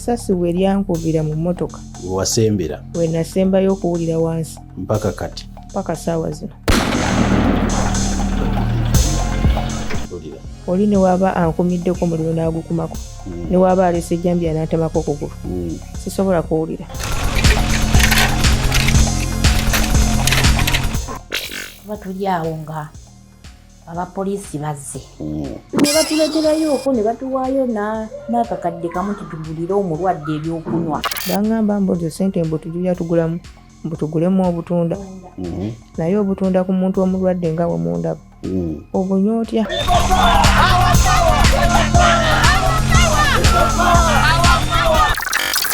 Essasi we lyankubira mu mmotoka. We wasembera. We nasembayo okuwulira wansi. Mpaka kati. Mpaka ssaawa zino. Oli ne waba ankumiddeko omuliro n'agukumako. Ne waba aleese ejjambiya n'antemako okugulu. Sisobola kuwulira. Tuba tuli awo nga abapoliisi bazze. Ne batuleeterayooko ne batuwaayo n'akakadde kamu tutugulire omulwadde ebyokunywa. Bangamba mbu nze ssente mbu tujja tugulamu mbu tugulemu obutunda. Naye obutunda ku muntu omulwadde nga bwe mundaba. Obunywa otya?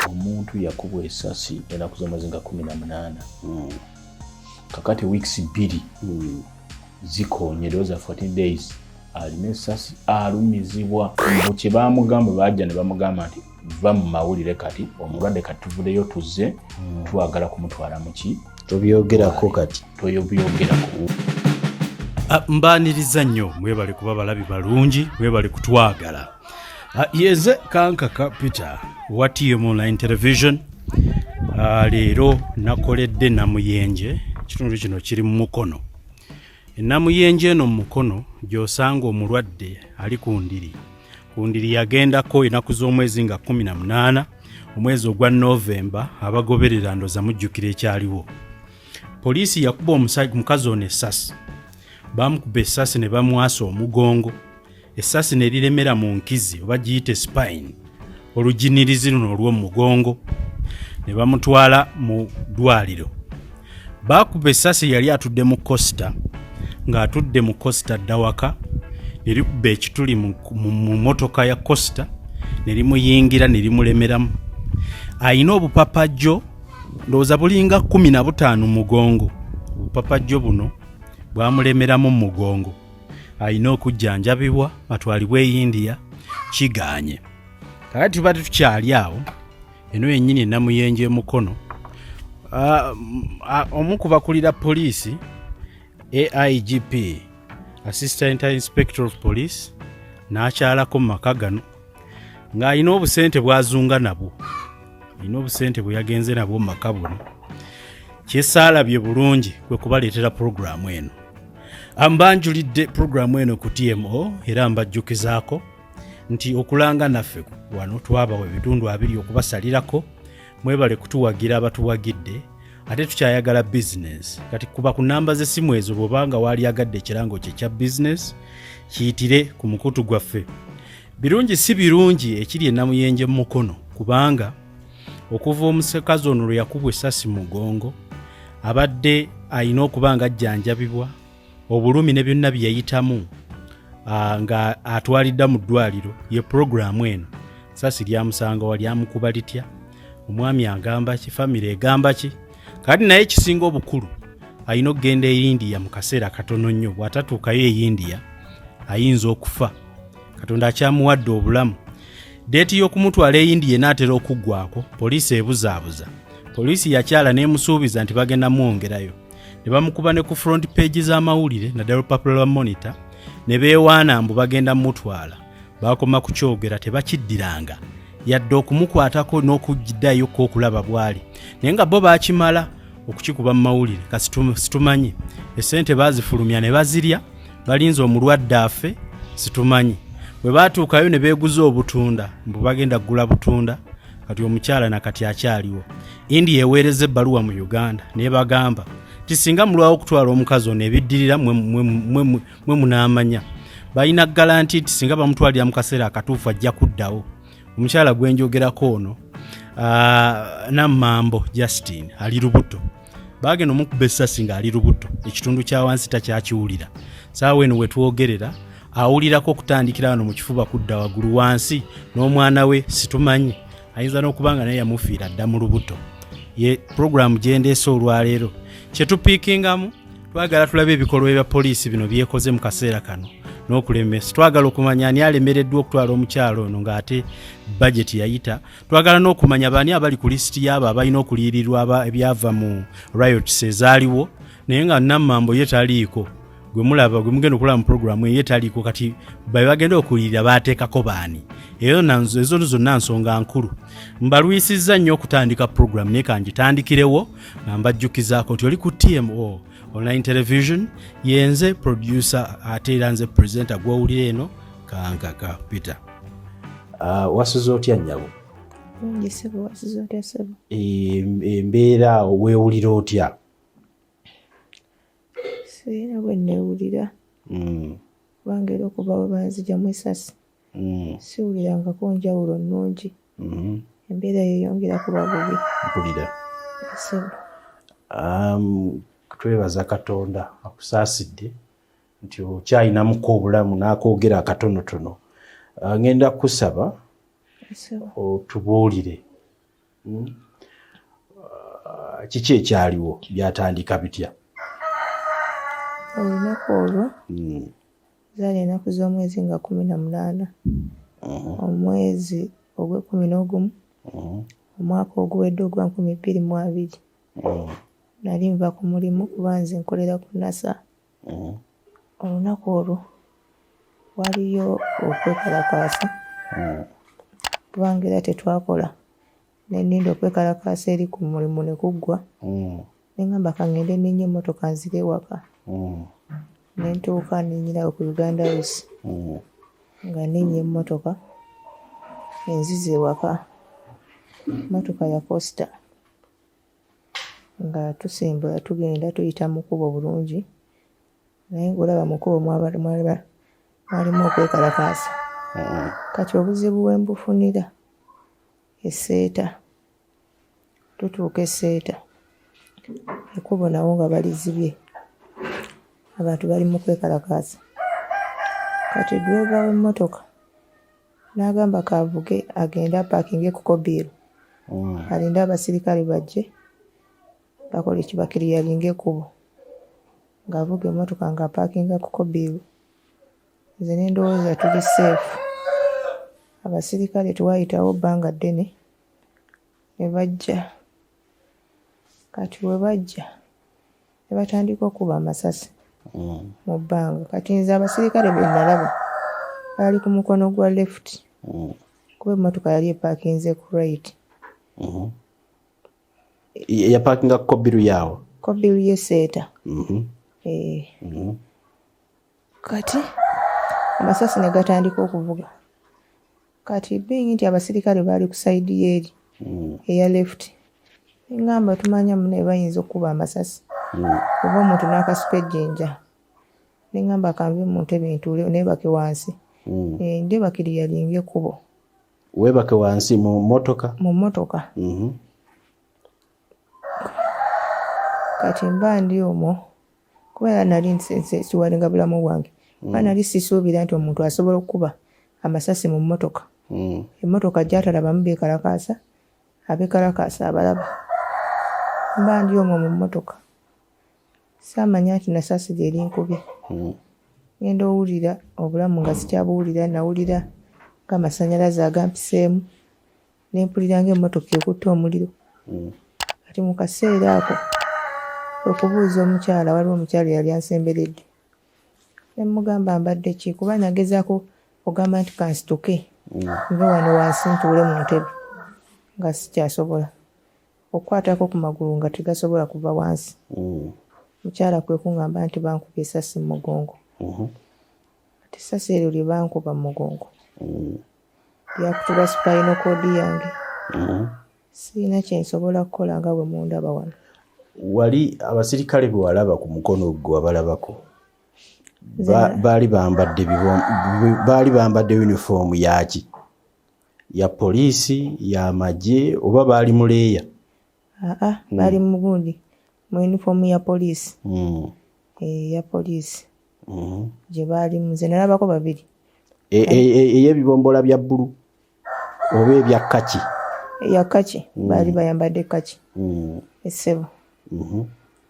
Omuntu yakubwa essasi ennaku z'omwezi nga 18. Kakati weeks 2 zikoonye, ndowooza 14 days alina essasi alumizibwa. Mbu kye baamugamba, bajja ne bamugamba nti va mu mawulire kati omulwadde kati tuvuddeyo tuzze twagala kumutwala mu ki? Tobyogerako kati. Toyobyogerako. Mbaaniriza nnyo, mwebale kuba balabi balungi, mwebale kutwagala. Yeze Kankaka Peter wa TM Online Television. Leero nakoledde Namuyenje, ekitundu kino kiri mu Mukono. Namuyenje eno mu Mukono gy'osanga omulwadde ali ku ndiri. Ku ndiri yagendako ennaku z'omwezi nga 18, omwezi ogwa Novemba, abagoberera ndowooza mujjukira ekyaliwo. Poliisi yakuba omukazi ono essasi. Baamukuba essasi ne bamwasa omugongo. Essasi ne liremera mu nkizi oba giyite spine, oluginirizi luno olw'omugongo, ne bamutwala mu ddwaliro. Baakuba essasi yali atudde mu coaster, ng'atudde mu coaster dda waka, ne likuba ekituli mu mmotoka ya coaster ne limuyingira ne limulemeramu. Ayina obupapajjo ndowooza bulinga 15 mu mugongo. Obupapajjo buno bwamulemeramu mu mugongo. Ayina okujjanjabibwa atwalibwe e India, kigaanye. Kakati tuba tukyali awo, eno yennyini Namuyenje Mukono. Omu ku bakulira poliisi AIGP, Assistant Inspector of Police, n'akyalako mu maka gano ng'alina obusente bw'azunga nabwo. Alina obusente bwe yagenze nabwo mu maka buno. Kyesaalabye bulungi kwe kubaleetera pulogulaamu eno. Mbanjulidde pulogulaamu eno ku TMO era mbajjukizaako nti okulanga naffe wano twabawa ebitundu 20 okubasalirako. Mwebale kutuwagira abatuwagidde, ate tukyayagala business. Kati kuba ku namba z'essimu ezo bw'obanga waalyagadde ekirango kye kya business, kiyitire ku mukutu gwaffe. Birungi si birungi ekiri e Namuyenje mu Mukono, kubanga okuva omusekazi ono lwe yakubwa essasi mu mugongo, abadde alina okuba nga ajjanjabibwa obulumi ne byonna bye yayitamu, nga atwalidda mu ddwaliro. Ye pulogulaamu eno sasi lyamusanga wa lyamukuba litya, omwami agamba ki, famire egamba ki. Kati naye ekisinga obukulu alina okugenda e India mu kaseera katono nnyo. Bw'atatuukayo e India ayinza okufa. Katonda akyamuwadde obulamu. Deeti y'okumutwala e India enaatera okuggwako, poliisi ebuzaabuza. Poliisi yakyala n'emusuubiza nti bagenda mwongerayo, ne bamukuba ne ku front page z'amawulire naddala olupapula lwa Monitor, ne beewaana mbu bagenda mutwala. Baakoma kukyogera, tebakiddiranga yadde okumukwatako n'okugiddayo ko okulaba bw'ali, naye nga bo baakimala okukikuba mu mawulire. Kasi situmanyi essente baazifulumya ne bazirya, balinze omulwadde afe, situmanyi. Bwe baatuukayo ne beeguza obutunda, mbu bagenda kugula butunda. Kati omukyala nakati akyaliwo. India eweereza ebbaluwa mu Uganda n'ebagamba nti singa mulwawo okutwala omukazi ono, ebiddirira mwe munaamanya. Balina guarantee nti singa bamutwalira mu kaseera akatuufu ajja kuddawo. Omukyala gwe njogerako ono, Nammambo Justine, ali lubuto. Baagenda omukuba essasi ng'ali lubuto, ekitundu kya wansi takyakiwulira. Saawa eno we twogerera awulirako okutandikira wano mu kifuba kudda waggulu wansi, n'omwana we situmanyi, ayinza n'okuba nga naye yamufiira dda mu lubuto. Ye pulogulaamu gye ndeese olwaleero kye tupiikingamu, twagala tulabe ebikolwa ebya poliisi bino byekoze mu kaseera kano n'okulemesa. Twagala okumanya ani alemereddwa okutwala omukyalo ono ng'ate bajeti yayita. Twagala n'okumanya baani abali ku lisiti y'abo abalina okuliyirirwa ebyava mu riots ezaaliwo, naye nga Nammambo ye taliiko. Gwe mulaba, gwe mugenda okulaba mu puroguramu eyo etaliiko kati, babe bagenda okulirira baateekako baani? Eyo ezo zonna nsonga nkulu. Mbalwisizza nnyo okutandika puroguramu, naye kangitandikirewo nga mbajjukizaako nti oli ku TMO Online Television. Yenze producer ate era nze presenter gw'owulira eno, Kankaka Peter. Wasuze otya, nnyabo? Bulungi, ssebo. Wasuze otya, ssebo? Embeera weewulira otya? Sirina bwe neewulira, kubanga era okuva bwe banzigyamu esasi siwulirangako njawulo nnungi. Embeera yeeyongera kuba bubi. Mpulira. Ssebo. Twebaza Katonda akusaasidde nti okyayinamuko obulamu n'akoogera akatonotono. Ngenda kusaba Ssebo. otubuulire, Kiki ekyaliwo? Byatandika bitya? Olunaku olwo zaali ennaku z'omwezi nga 18, omwezi ogw'e-11, omwaka oguwedde ogwa 2020. Nali nva ku mulimu, kuba nze nkolera ku NASA. Olunaku olwo waliyo okwekalakaasa, kubanga era tetwakola. Ne nninda okwekalakaasa eri ku mulimu ne kuggwa, ne ŋŋamba ka ŋŋende nninye emmotoka nzire ewaka. Ne ntuuka nninnyirawo ku Uganda House. Nga nninnya emmotoka enziza ewaka, mmotoka ya Coaster. Nga tusimbula tugenda tuyita mu kkubo bulungi, naye ng'olaba mu kkubo mwalimu okwekalakaasa. Kati obuzibu we mbufunira e Seeta. Tutuuka e Seeta, ekkubo nawo nga balizibye, abantu bali mu kwekalakaasa. Kati ddereeva w'emmotoka n'agamba k'avuge agende apaakinge ku Kobil, alinde abasirikale bajje bakole ki, bakiriyalinge ekkubo. Ng'avuga emmotoka ng'apaakinga ku Kobil. Nze ne ndowooza tuli safe. Abasirikale tewaayitawo bbanga ddene ne bajja. Kati bwe bajja ne batandika okkuba amasasi mu bbanga. Kati nze abasirikale be nalaba baali ku mukono gwa left, kuba emmotoka yali epaakinze ku right. Yapaakinga ku Kobiru yaawo? Kobiru y'e Seeta. Eh. Kati amasasi ne gatandika okuvuga. Kati being nti abasirikale baali ku side y'eri eya left, ne ŋŋamba tumanya munne bayinza okkuba amasasi oba omuntu n'akasuka ejjinja. Ne ŋŋamba kanve mu ntebe ntuule neebake wansi. Nde bakiriyalinge ekkubo. Weebake wansi mu mmotoka? Mu mmotoka. Kati mba ndi omwo, kuba nali siwalinga bulamu bwange, kuba nali sisuubira nti omuntu asobola okukuba amasasi mu mmotoka. Emmotoka gy'atalabamu beekalakaasa, abeekalakaasa abalaba. Mba ndi omwo mu mmotoka, saamanya nti nasasi lye linkubye. Ngenda owulira obulamu nga sikyabuwulira, nawulira ng'amasannyalaze agampiseemu, ne mpulira ng'emmotoka ekutte omuliro. Kati mu kaseera ako kwe kubuuza omukyala, waliwo omukyala eyali ansemberedde. Ne mmugamba mbadde ki, kuba nagezaako ogamba nti kansituke nve wano wansi ntuule mu ntebe, nga sikyasobola. Okukwatako ku magulu nga tegasobola kuva wansi. Mukyala kwe kuŋŋamba nti bankubye essasi mu mugongo. Kati essasi eryo lye bankuba mu mugongo lyakutula spinal cord yange. Sirina kye nsobola kukola nga bwe mundaba wano. Wali abasirikale bwe walaba ku mukono gwe wabalabako, baali bambadde yunifoomu yaki? Ya poliisi, ya magye, oba baali muleeya? Aa, baali mu gundi, mu yunifoomu ya poliisi. Ya poliisi gye baalimu. Nze nalabako babiri. Ey'ebibombola bya bbulu oba ebya kaki? Eya kaki, baali bayambadde kaki, essebo.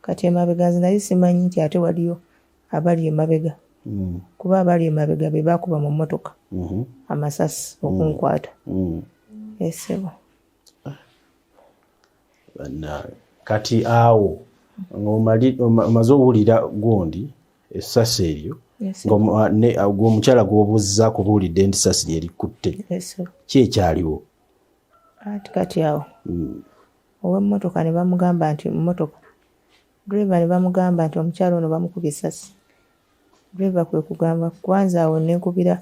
Kati emabega nze nali simanyi nti ate waliyo abali emabega, kuba abali emabega be baakuba mu mmotoka amasasi okunkwata, essebo. Bannange. Kati awo ng'omaze owulira gundi. Essasi eryo ng'omukyala gw'obuuzizza akubuulidde nti essasi lye likutte, ki ekyaliwo? Anti kati awo ow'emmotoka ne bamugamba nti mmotoka, driver ne bamugamba nti omukyala ono bamukubye essasi. Driver kwe kugamba kwanza awo ne nkubira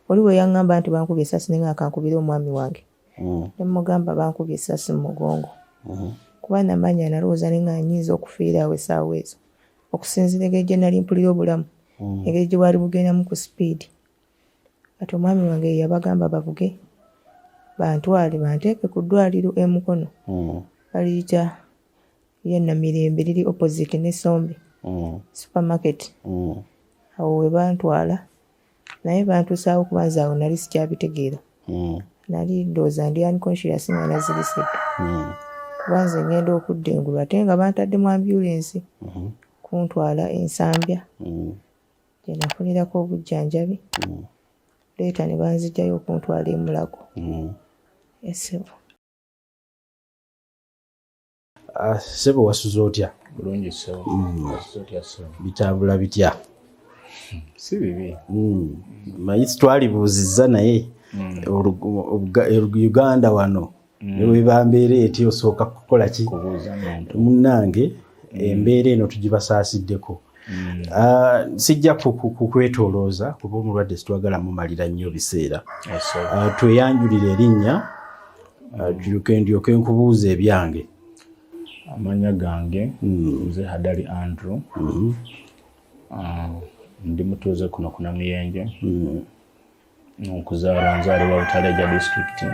oli we yaŋŋamba nti bankubye essasi, ne nga kankubire omwami wange. Ne mmugamba bankubye essasi mu mugongo. Kuba namanya nalowooza ne nga nnyinza okufiira awo essaawa ezo, okusinziira engeri gye nali mpulira obulamu, engeri gye bwali bugendamu ku sipiidi. Kati omwami wange ye yabagamba bavuge bantwale banteeke ku ddwaliro e Mukono. Baliyita lye Namirembe, liri opposite ne Sombe supermarket. Awo we bantwala, naye bantuusaawo kuba nze awo nali sikyabitegeera. Nali ndowooza ndi unconscious nga nazirise dda. Kuba nze ngenda okudda engulu ate nga bantadde mu ambulensi kuntwala e Nsambya gye nafunirako obujjanjabi. Leeta ne banzigyayo okuntwala e Mulago. Ssebo. Ssebo wasuze otya? Bulungi ssebo. Wasuze otya ssebo? Bitambula bitya? Si bibi. Manyi twalibuuzizza naye Uganda wano ne bweba mbeera eti osooka kukola ki? Kubuuza muntu. Munnange embeera eno tugibasaasiddeko. Sijja kukwetolooza kuba omulwadde sitwagala mumalira nnyo biseera. Tweyanjulire erinnya, ndyoke nkubuuza ebyange. Amannya gange nze Hadali Andrew. Ndi mutuuze kuno ku Namuyenje. Nkuzaala nzaalibwa Butaleja disitulikiti,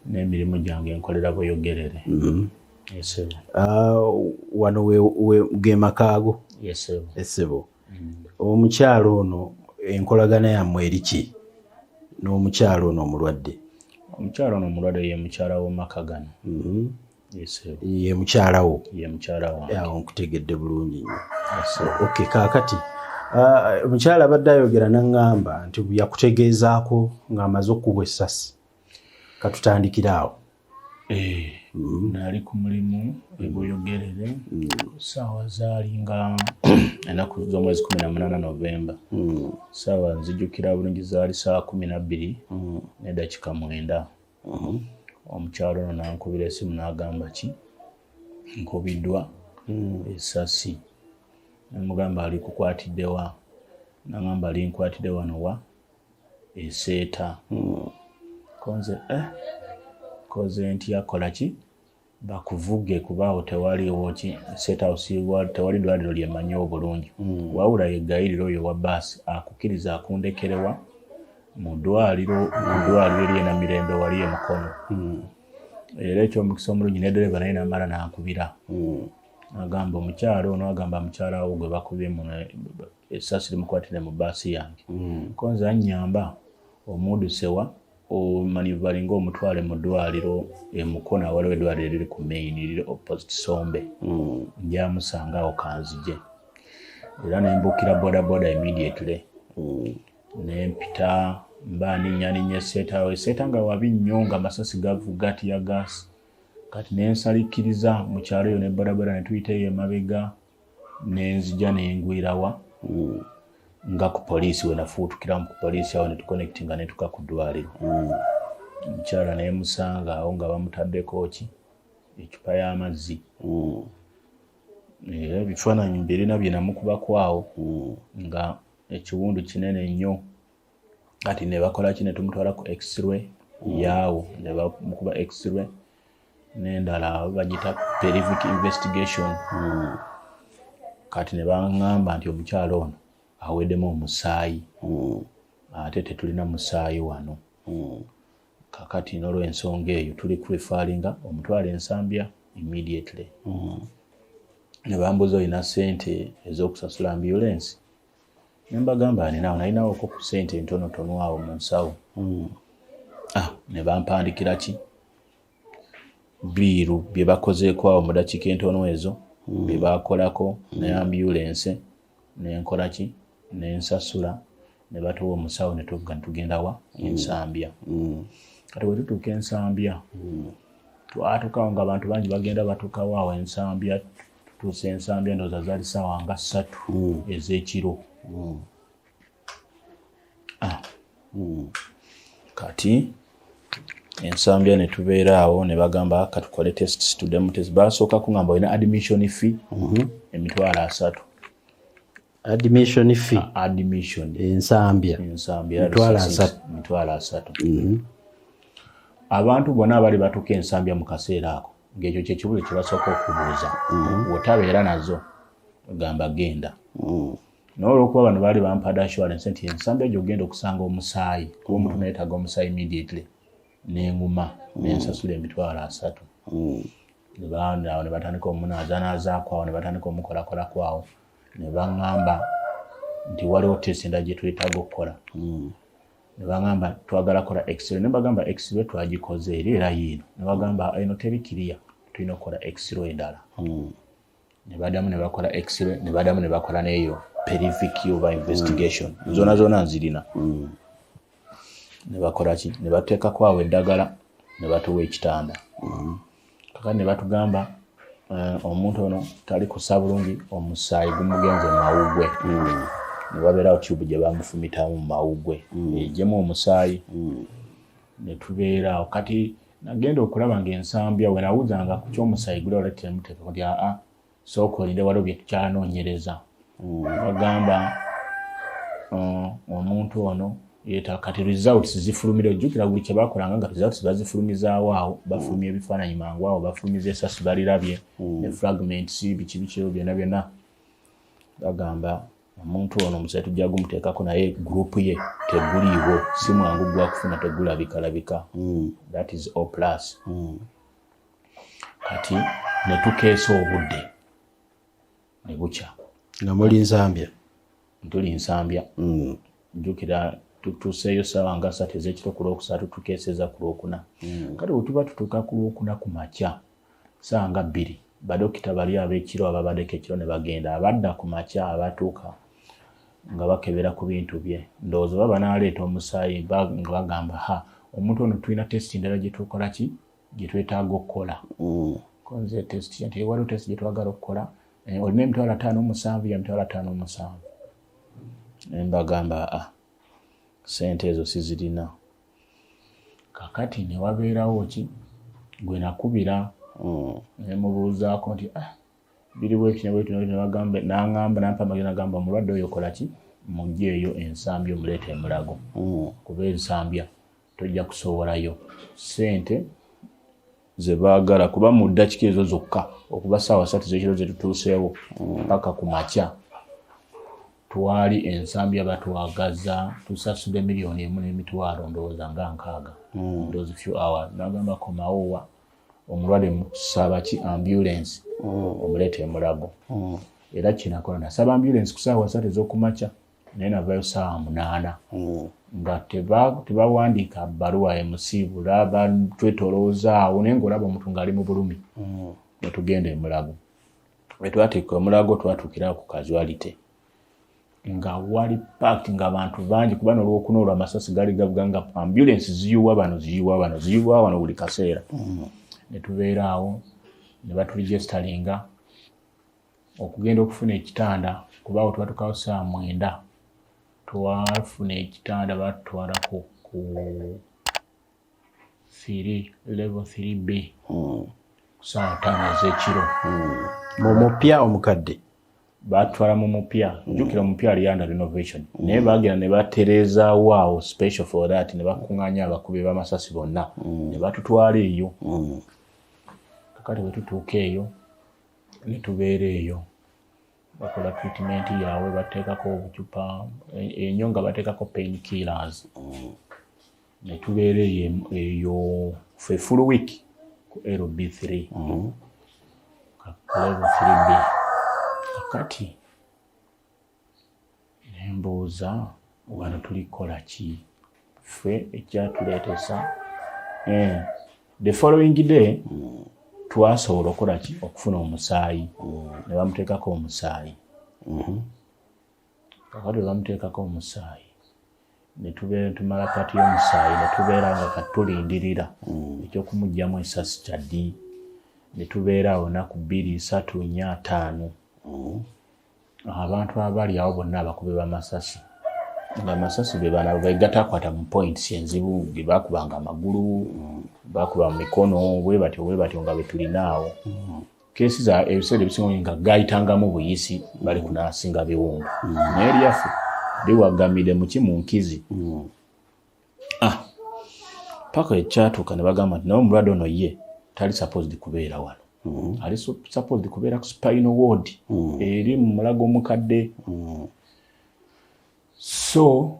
n'emirimu gyange nkolera Bweyogerere. Ssebo. Wano ge makaago? Ssebo. Ssebo. Omukyala ono enkolagana yammwe eri ki n'omukyala ono omulwadde? Omukyala ono omulwadde ye mukyala w'omaka gano. Ssebo. Ye mukyala wo? Ye mukyala wange. Awo nkutegedde bulungi nnyo. Okay, kaakati omukyala abadde ayogera n'aŋŋamba nti yakutegeezaako ng'amaze okukubwa essasi. Katutandikire awo. Nali ku mulimu e Bweyogerere, ssaawa zaali nga ennaku z'omwezi 18 Novemba. Ssaawa nzijukira bulungi zaali ssaawa 12:09. Omukyala ono n'ankubira essimu n'agamba ki nkubiddwa essasi. Ne mugamba ali kukwatidde wa? N'aŋŋamba linkwatidde wano wa? Eseeta. Ko nze koze ntya kola ki? Bakuvuge kuba awo tewaliiwo ki Seeta awo tewali ddwaliro lye mmanyi obulungi. Wabula yeggayirira oyo owa bbaasi akukkiriza akundekerewa mu ddwaliro, ku ddwaliro ery'e Namirembe wali e Mukono. Era eky'omukisa omulungi ne ddereeva naye n'amala n'ankubira. Agamba omukyala ono, agamba mukyala wo gwe bakubye muno essasi limukwatidde mu bbaasi yange. Ko nze annyamba omudduse wa omanivalinga omutwale mu ddwaliro e Mukono, awaliwo eddwaliro eriri ku main eriri opposite Sombe. Njamusanga awo kanzije. Era ne mbuukira bodaboda immediately. Ne mpita mba ninnya Seeta awo. Eseeta nga wabi nnyo nga amasasi gavuga tear gas. Kati ne nsalikkiriza mu kyalo eyo ne bodaboda ne tuyita eyo emabega ne nzija ne ngwirawa nga ku poliisi we nafuutukiramu ku poliisi awo ne tuconnectinga ne tuka ku ddwaliro. Omukyala ne musanga awo nga bamutaddeko ki eccupa y'amazzi. Era ebifaananyi mbirina bye namukubako awo nga ekiwundu kinene nnyo. Kati ne bakola ki ne tumutwala ku x-ray yaawo ne bamukuba x-ray n'endala bagiyita pelvic investigation. Kati ne baŋŋamba nti omukyala ono aweddemu omusaayi ate tetulina musaayi wano. Kakati n'olw'ensonga eyo tuli kureferringa omutwale Ensambya immediately. Ne bambuuza olina ssente ez'okusasula ambulensi? Ne mbagamba ninawo, nalinawoko ku ssente entonotono awo mu nsawo. Ne bampandikira ki bill bye bakozeeko awo mu ddakiika entono ezo bye baakolako ne ambulensi ne nkola ki ne nsasula ne batuwa omusawo ne tuvuga ne tugenda wa Ensambya. Kati bwe tutuuka Ensambya, twatuukawo ng'abantu bangi bagenda batuukawo awo Ensambya. Okutuusa Ensambya, ndowooza zaali saawa nga 3 ez'ekiro. Ah. Kati Ensambya ne tubeera awo, ne bagamba katukole test, tuddemu test. Basooka kungamba olina admission fee 300,000. Admission fee? Admission. Ensambya? Ensambya. 300,000. 300,000. Abantu bonna abali batuuka Ensambya mu kaseera ako, ng'ekyo kyekibuzo kye basooka okubuuza. Wotabeera nazo, gamba genda. Naye olwokuba bano baali bampadde assurance nti Ensambya gyogenda okusanga omusaayi, kuba omuntu nayetaaga omusaayi immediately, nenguma nensasula 300,000. Awo ne batandika omunaazanaazaako awo, ne batandika omukolakolako awo, ne baŋŋamba nti waliwo test endala gye twetaaga okukola. Ne baŋŋamba twagala kola x-ray, ne bagamba x-ray twagikoze eri era yiino. Ne bagamba eno teri clear, tulina okukola x-ray endala. Ne baddamu ne bakola x-ray, ne baddamu ne bakola n'eyo pelvic oba investigation. Zona zona nzirina. Ne bakola ki, ne bateekako awo eddagala, ne batuwa ekitanda. Kakati ne batugamba omuntu ono tali kussa bulungi, omusaayi gumugenze mu mawuggwe. Ne wabeerawo tube gye bamufumitamu mu mawuggwe ejjemu omusaayi. Ne tubeera awo. Kati nagenda okulaba ng'Ensambya we nawuzanga ku ky'omusaayi guli wala temuteekako nti aa, sooka olinde, waliwo bye tukyanoonyereza. Bagamba omuntu ono yeeta. Kati results zifulumira, ojjukira buli kye bakolanga nga results bazifulumizaawo awo, bafulumya ebifaananyi mangu awo, bafulumiza esasi balirabye ne fragments, biki biki byonna byonna. Bagamba omuntu ono omusaayi tujja gumuteekako, naye group ye teguliiwo, si mwangu gwakufuna, tegulabikalabika. That is O plus. Kati ne tukeesa obudde ne bukya. Nga muli Nsambya? Ntuli Nsambya. Njukira tutuuseeyo saawa nga 3 ez'ekiro ku Lwokusatu, tukeeseza ku Lwokuna. Kati bwe tuba tutuuka ku Lwokuna ku makya saawa nga 2, badokita bali ab'ekiro ababaddeko ekiro ne bagenda, abadda ku makya abatuuka nga bakebera ku bintu bye, ndowooza oba banaaleeta omusaayi, nga bagamba ha, omuntu ono tulina test endala gye tukola ki, gye twetaaga okukola. Konze test nti waliwo test gye twagala okukola. Olina 57,000, ya 57,000. Ne mbagamba a sente ezo sizirina. Kakati ne wabeerawo ki gwe nakubira ne mubuuzaako nti ah, biri bwekino bwekino, ne bagamba, n'aŋŋamba, nampa amagezi, nagamba omulwadde oyo kola ki, mugyeeyo Ensambya omuleeta Emulago, kuba Ensambya tojja kusobolayo sente ze baagala, kuba mu ddakika ezo zokka okuba saawa 3 z'ekiro ze tutuuseewo paka ku makya twali Ensambya batwagaza tusasudde 1 n'emitwalo ndowooza nga 60 those few hours. Nagamba komawowa omulwadde, musaba ki, ambulance, omuleeta Emulago. Era kinakola, nasaba ambulance ku saawa 3 ez'okumakya, naye navayo saawa 8 nga tebawandiika bbaluwa emusiibula, batwetolooza awo, naye ng'olaba omuntu ng'ali mu bulumi. Netugenda Emulago. Bwe twatuuka Emulago, twatuukirawo ku casualty nga wali packed, nga abantu bangi, kuba nolwokuna olwo amasasi gaali gavuga, nga ambulance ziyiwa bano, ziyiwa bano, ziyiwa wano buli kaseera. Ne tubeera awo ne baturegisteringa okugenda okufuna ekitanda, kuba awo twatukawo saawa 9. Twafuna ekitanda, batutwalako ku 3 level 3B ku saawa 5 ez'ekiro. Mu mupya omukadde? Batwala mu mupya. Jjukira omupya ali under renovation, naye bagenda ne batereezaawo awo special for that, ne bakuŋŋaanya abakubi b'amasasi bonna ne batutwala eyo. Kakati bwe tutuuka eyo ne tubeera eyo, bakola treatment yaabwe, bateekako obucupa enyo nga bateekako pain killers, ne tubeera eyo eyo for a full week ku LB3, ku level 3B. Kakati nembuuza wano tulikola ki ffe ekyatuleetesa. The following day twasobola okukola ki, okufuna omusaayi, ne bamuteekako omusaayi. Kakati bwe bamuteekako omusaayi, ne tubeera tumala part y'omusaayi, ne tubeera nga katulindirira ekyokumuggyamu esasi kyaddi. Ne tubeera awo naku 2, 3, 4, 5. Abantu abali awo bonna abakubi b'amasasi, nga amasasi be bano begatakwata mu points enzibu, ge bakubanga amagulu, bakuba mu mikono, bwe batyo bwe batyo, nga betulina awo. Case za ebiseera ebisinga nga gayitangamu buyisi, bali kunasinga biwundu, naye eryaffe liwagamire muki, mu nkizi. Ah, paka ekyatuuka ne bagamba nti naye omulwadde ono ye tali supposed kubeera wano, ali supposed kubeera ku spinal ward eri mu Mulago omukadde. So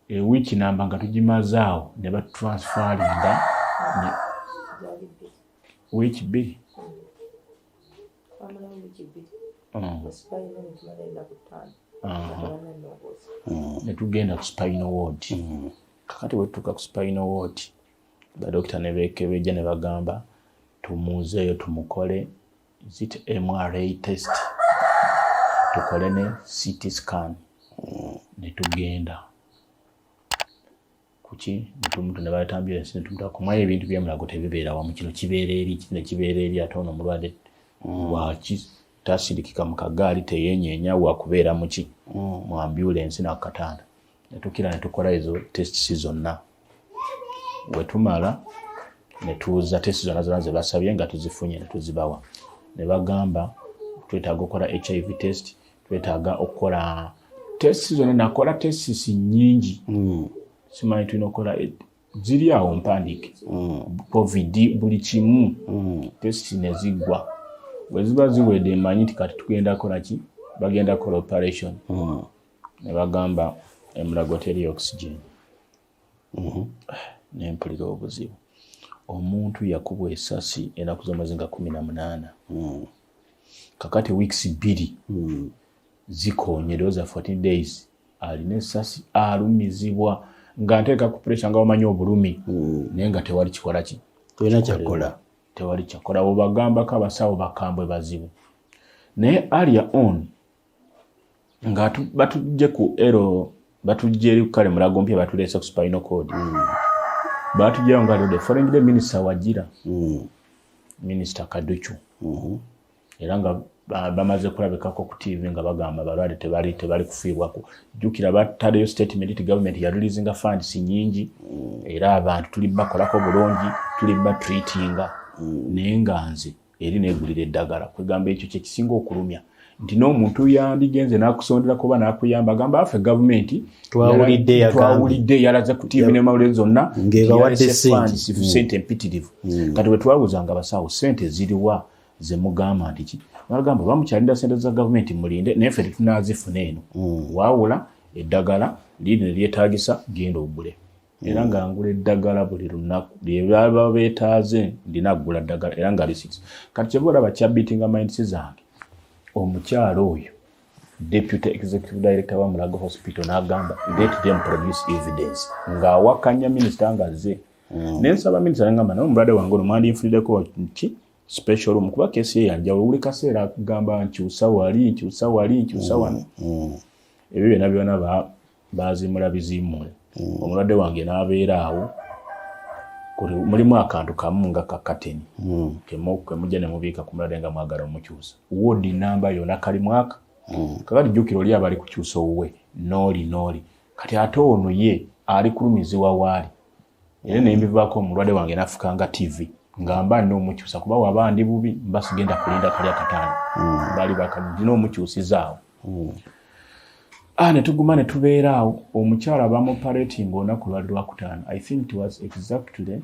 ewiiki namba nga tugimaze awo, ne batransferringa wiiki 2. Twamalawo wiiki 2. Spinal ne tumala ennaku 5. Tebannannongoosa. Ne tugenda ku spinal ward. Kakati bwe tutuuka ku spinal ward, badokita ne beekebejja ne bagamba tumuuzeeyo tumukole, is it MRI test, tukole ne CT scan. Ne tugenda kuki, netumutu ne baleeta ambulance ne tumutwala. Kumanya ebintu by'emulago tebibeera wamu, kino kibeera eri, kino kibeera eri, ate ono omulwadde waki tasirikika mu kagaali, teyenyeenya, wakubeera muki, mu ambulance nakatanda. Netukira ne tukola ezo tests zonna. Wetumala ne tuuza test zonna zonna ze basabye nga tuzifunye, ne tuzibawa, ne bagamba twetaaga okukola HIV test, twetaaga okukola test zonna. Nakola tests nnyingi, simanyi tulina okukola ziri awo mpandiike, COVID, buli kimu. Test ne ziggwa. Bwe ziba ziwedde, mmanyi nti kati tugenda kukola ki, bagenda kukola operation. Ne bagamba emulago teri oxygen. Nempulira obuzibu. Omuntu yakubwa esasi enaku z'omwezi nga 18, kakati weeks 2 zikonye, ndowooza 14 days, alina esasi, alumizibwa, nga nteeka ku pressure, nga wamanyi obulumi, naye nga tewali kikola ki. Tolina kyakola. Tewali kyakola. Bwebagambako abasawo bakambwe bazibu. Naye earlier on nga batujje ku ero, batujje eri kale Mulago mpya, batuleese ku spinal cord, batujjayo nga the following day minister wagira, Minister Kaducu, era nga bamaze kulabikako ku TV nga bagamba abalwadde tebali kufiibwako. Jjukira bataddeyo statement nti gavumenti yareleasinga funds nyingi, era abantu tuli bakolako bulungi, tuli batreatinga. Naye nga nze eri neegulira eddagala. Kwegamba ekyo kyekisinga okulumya, nti n'omuntu yandigenze n'akusondera kuba n'akuyamba, agamba affe gavumenti. Twawulidde yagambye. Twawulidde yalaze ku TV ne mawulire zonna Ng'ebawadde nti yalese ssente. funds, sente empitirivu. Kati bwe twabuuzanga abasawo, sente ziriwa zemugamba nti ki, bagamba bamukyalinda sente za gavumenti, mulinde, naye ffe tetunazifuna eno, waawula eddagala liri ne lyetaagisa, genda ogule. Era nga ngula eddagala buli lunaku lyebaba beetaaze, ndina kugula ddagala, era nga receipts. Kati kyeba olaba kyabeatinga minds zange, omukyalo oyo deputy executive director wa Mulago Hospital n'agamba, "Let them produce evidence," ng'awakanya minisita nga azze. Nensaba minisita, nagamba, naye omulwadde wange ono mwandinfuliddeko ki, special room, kuba case ye yanjawulo, buli kaseera akugamba nkyusa wali, nkyusa wali, nkyusa wano. Ebyo byonna byonna bazimula biziimule. Omulwadde wange n'abeera awo. Mulimu akantu kamu nga kakateni kemujja ne mubiika ku mulwadde nga mwagala omukyusa, ward namba yonna kali mwaka. Kakati jjukira oli aba ali kukyusa owuwe nooli nooli, kati ate ono ye ali kulumizibwa waali. Era nembivaako, omulwadde wange nafuka nga TV, nga mba nina omukyusa, kuba waba ndi bubi mba sigenda kulinda kali akataano, bali bakadina omukyusizaawo. Ah, ne tuguma ne tubeera awo. Omukyala bamuoperating olunaku lwali Lwakutaano, I think it was exactly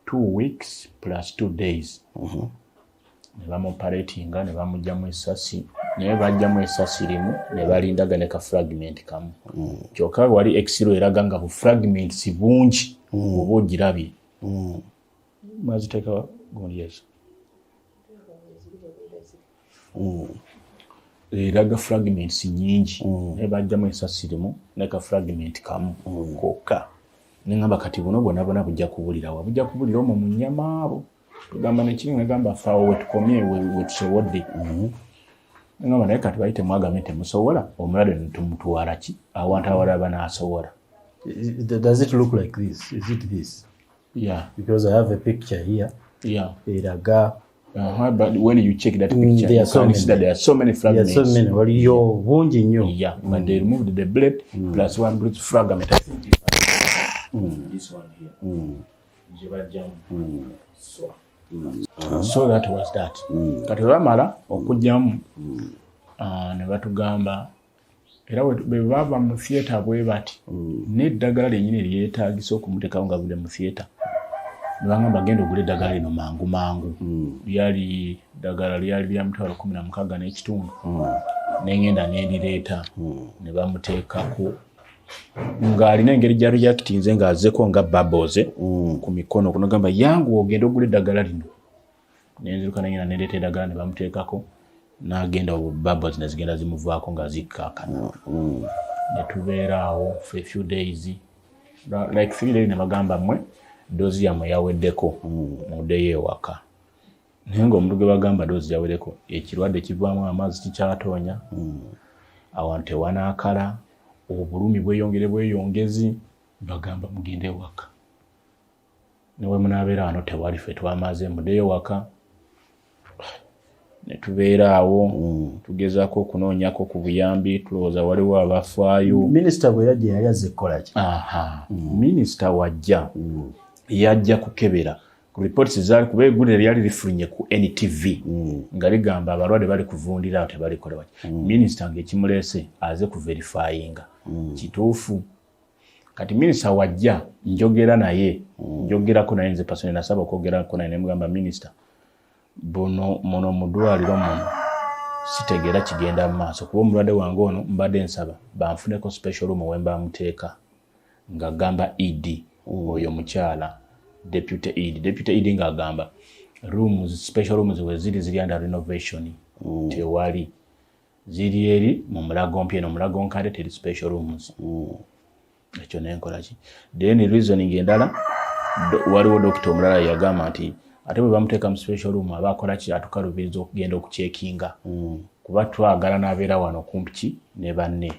2 weeks plus 2 days. Ne bamuoperatinga ne bamugyamu esasi, naye bajjamu esasi limu ne balindaga ne ka fragment kamu kyokka. Wali x-ray eraga nga bu fragments bungi, oba ogirabye mwaziteeka gundi ezo eraga fragments nyingi, naye bajjamu esasi limu ne ka fragment kamu kokka. Neŋamba kati buno bwona bwona bujja kubulirawa? Bujja kubulira omwo mu nnyama abo. Tugamba nekiri, negamba faawo wetukomye, wetusobodde. Neŋamba naye kati bali temwagambye temusobola, omulwadde netumutwala ki awantu awalala banaasobola. Does it look like this? Is it this? Yeah. Because I have a picture here. Yeah. Eraga But when you check that picture, there you are so can see many. that there are so many There are fragments. so many. Waliyo bungi nnyo. Yeah, but they removed the bullet plus one bullet fragment. I think this one here. Gye baggyamu. So that was that. Kati bwe bamala okuggyamu, ne batugamba era bwe bava mu theatre bwe bati, n'eddagala lyennyini lyetaagisa okumuteekawo nga budde mu theatre, ne bagamba, "Genda ogule eddagala lino mangu mangu." Lyali ddagala lyali lya 165,000. Nengenda nendireeta, ne bamuteekako ng'alina engeri gya reactinze ng'azzeko nga bubbles ku mikono. Kunagamba, "Yangu ogende ogula eddagala lino." Nenziruka nengenda nendeeta eddagala ne bamuteekako, n'agenda, bubbles ne zigenda zimuvaako nga zikkaakana. Ne tubeera awo for a few days, like 3 days, ne bagamba, "Mmwe dose yammwe yaweddeko, muddeyo ewaka." Naye ng'omuntu gwe bagamba dose yaweddeko, ekirwadde kivaamu amazzi, kikyatoonya, awantu tewanaakala, obulumi bweyongere bweyongezi, bagamba, "Mugende ewaka, newe munaabeera wano tewali, ffe twamaze, muddeyo waka." Ne tubeera awo, tugezaako okunoonyako ku buyambi, tulowooza waliwo abafaayo. Minisita bwe yajja, yali azze kukola ki? Aha, minisita wajja, yajja kukebera ku reports zaali, kuba eggulire lyali lifulumye ku NTV nga ligamba abalwadde bali kuvundira awo, tebalikola baki. Minisita ng'ekimuleese aze kuverifyinga kituufu. Kati minisita wajja, njogera naye, njogerako naye nze personally, nasaba okwogerako naye, nemugamba, "Minisita, buno muno mu ddwaliro muno sitegeera kigenda mu maaso, kuba omulwadde wange ono mbadde nsaba banfuneko special room we mbamuteeka," ng'agamba ED oyo mukyala deputy ED. Deputy ED ng'agamba rooms, special rooms we ziri, ziri under renovation, tewali, ziri eri mu Mulago mpya, eno Mulago nkadde teri special rooms. Ekyo nenkola ki? Then reasoning endala, waliwo dokita omulala yagamba nti ate bwe bamuteeka mu special room aba akola ki? Atukalubiriza okugenda okucheckinga, kuba twagala n'abeera wano kumpi ki ne banne.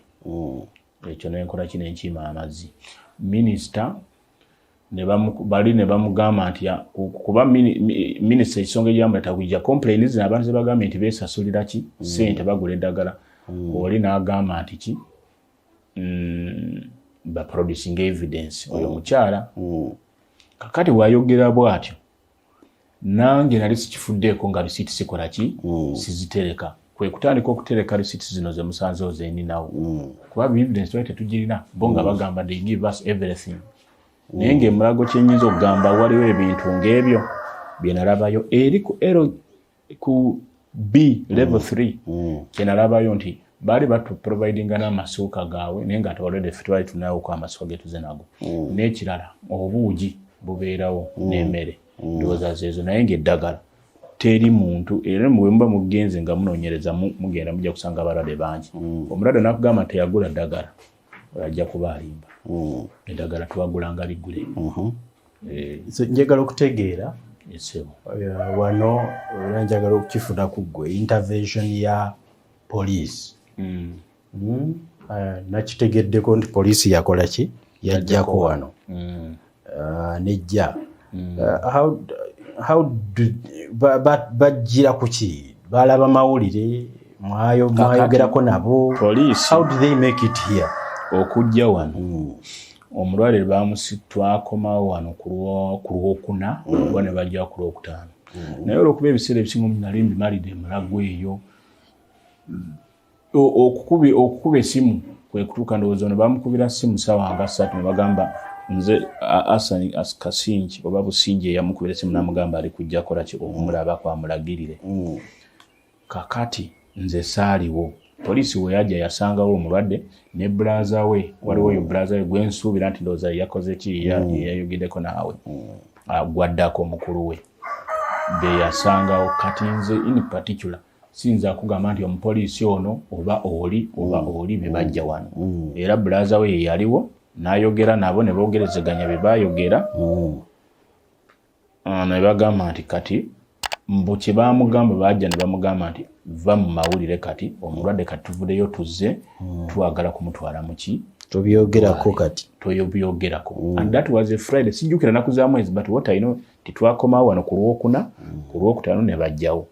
Ekyo nenkola ki? Nenkiima amazzi. Minisita bali ne bamugamba nti kuba minisita ekisonga ekyamuleta kujja complain zino, abantu zebagambye nti beesasulira ki sente bagula eddagala, oli n'agamba nti ki, baproducing evidence. Oyo omukyala kakati bw'ayogera bw'atyo, nange nali sikifuddeeko nga receipt sikola ki, sizitereka. Kwe kutandika okutereka receipt zino ze musanzeewo zeninawo, kuba evidence twali tetugirina, bo nga bagamba they give us everything. Naye ng'emulago kyenyinza okugamba, waliwo ebintu ng'ebyo bye nalabayo eri ku L ku B level 3. Kye nalabayo nti baali batuprovidinga n'amasuuka gaabwe, naye nga already ffe twali tunawoko amasuuka getuze nago. N'ekirala, obuugi bubeerawo n'emmere, ndowooza zeezo. Naye ng'eddagala teri muntu, era bwe muba mugenze nga munoonyereza, mugenda mujja kusanga abalwadde bangi. Omulwadde nakugamba teyagula ddagala, ajja kuba alimba. Eddagala twagulanga ligule. So, njagala okutegeera Esebo. Wano era njagala okukifuna ku ggwe, intervention ya police. Nakitegeddeko nti poliisi yakola ki, yajjako wano. Nejja. How do, bajjira ku ki? Balaba mawulire? Mwayogerako nabo? Poliisi How do they make it here? okujja wano, omulwadde bamusi, twakomawo wano ku Lwokuna oba ne bajja ku Lwokutaano, naye olwokuba ebiseera ebisinga nali mbimalidde emulago eyo, okukuba esimu kwe kutuuka. Ndowooza ono bamukubira simu sawa nga 3, ne bagamba nze Asani Kasingi oba Busingi eyamukubira esimu, n'amugamba ali kujja kola ki, okumulabako amulagirire. Kakati nze saaliwo. Poliisi we yajja yasangawo omulwadde ne brother we. Waliwo oyo brother we gwensuubira nti ndowooza yakoze ki, yayogeddeko naawe. Gwaddako omukulu we be yasangawo. Kati nze in particular siyinza kugamba nti omupoliisi ono oba oli oba oli be bajja wano. Era brother we ye yaliwo n'ayogera nabo, ne boogerezeganya bye baayogera. Ne bagamba nti kati mbu kye baamugamba, bajja ne bamugamba nti va mu mawulire, kati omulwadde kati tuvuddeyo tuzze twagala kumutwala mu ki. Tobyogerako kati. Toyobyogerako. And that was a Friday, sijjukira naku za mwezi, but what I know Titwakomawo wano ku Lwokuna, ku Lwokutaano ne bajjawo.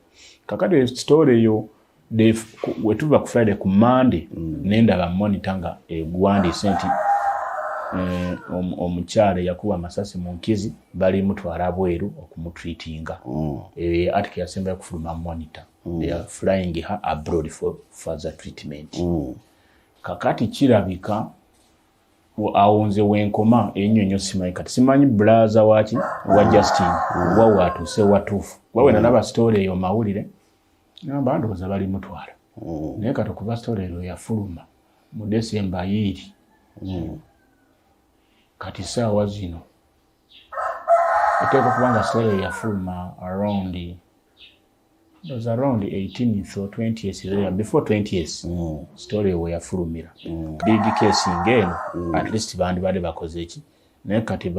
Kakati story eyo, wetuva ku Friday, ku Monday nendaba Monitor nga eguwandiise nti omukyala eyakuba amasasi mu nkizi bali mutwala bweru okumutreatinga. Article yasembayo kufuluma Monitor, they are flying her abroad for further treatment. Kakati kirabika awo nze wenkoma ennyo nnyo simanyi. Kati simanyi brother waki wa Justin wa watuuse watuufu, kuba we nalaba story eyo mawulire ngamba ndowooza bali mutwala, naye kati okuva story eyo yafuluma mu December yiiri, kati saawa zino eteeka okuba nga story eyo yafuluma around, ndowooza around 18th or 20th there, before 20th story eyo weyafulumira. Big case ng'eno, at least bandibadde bakoze eki, naye kati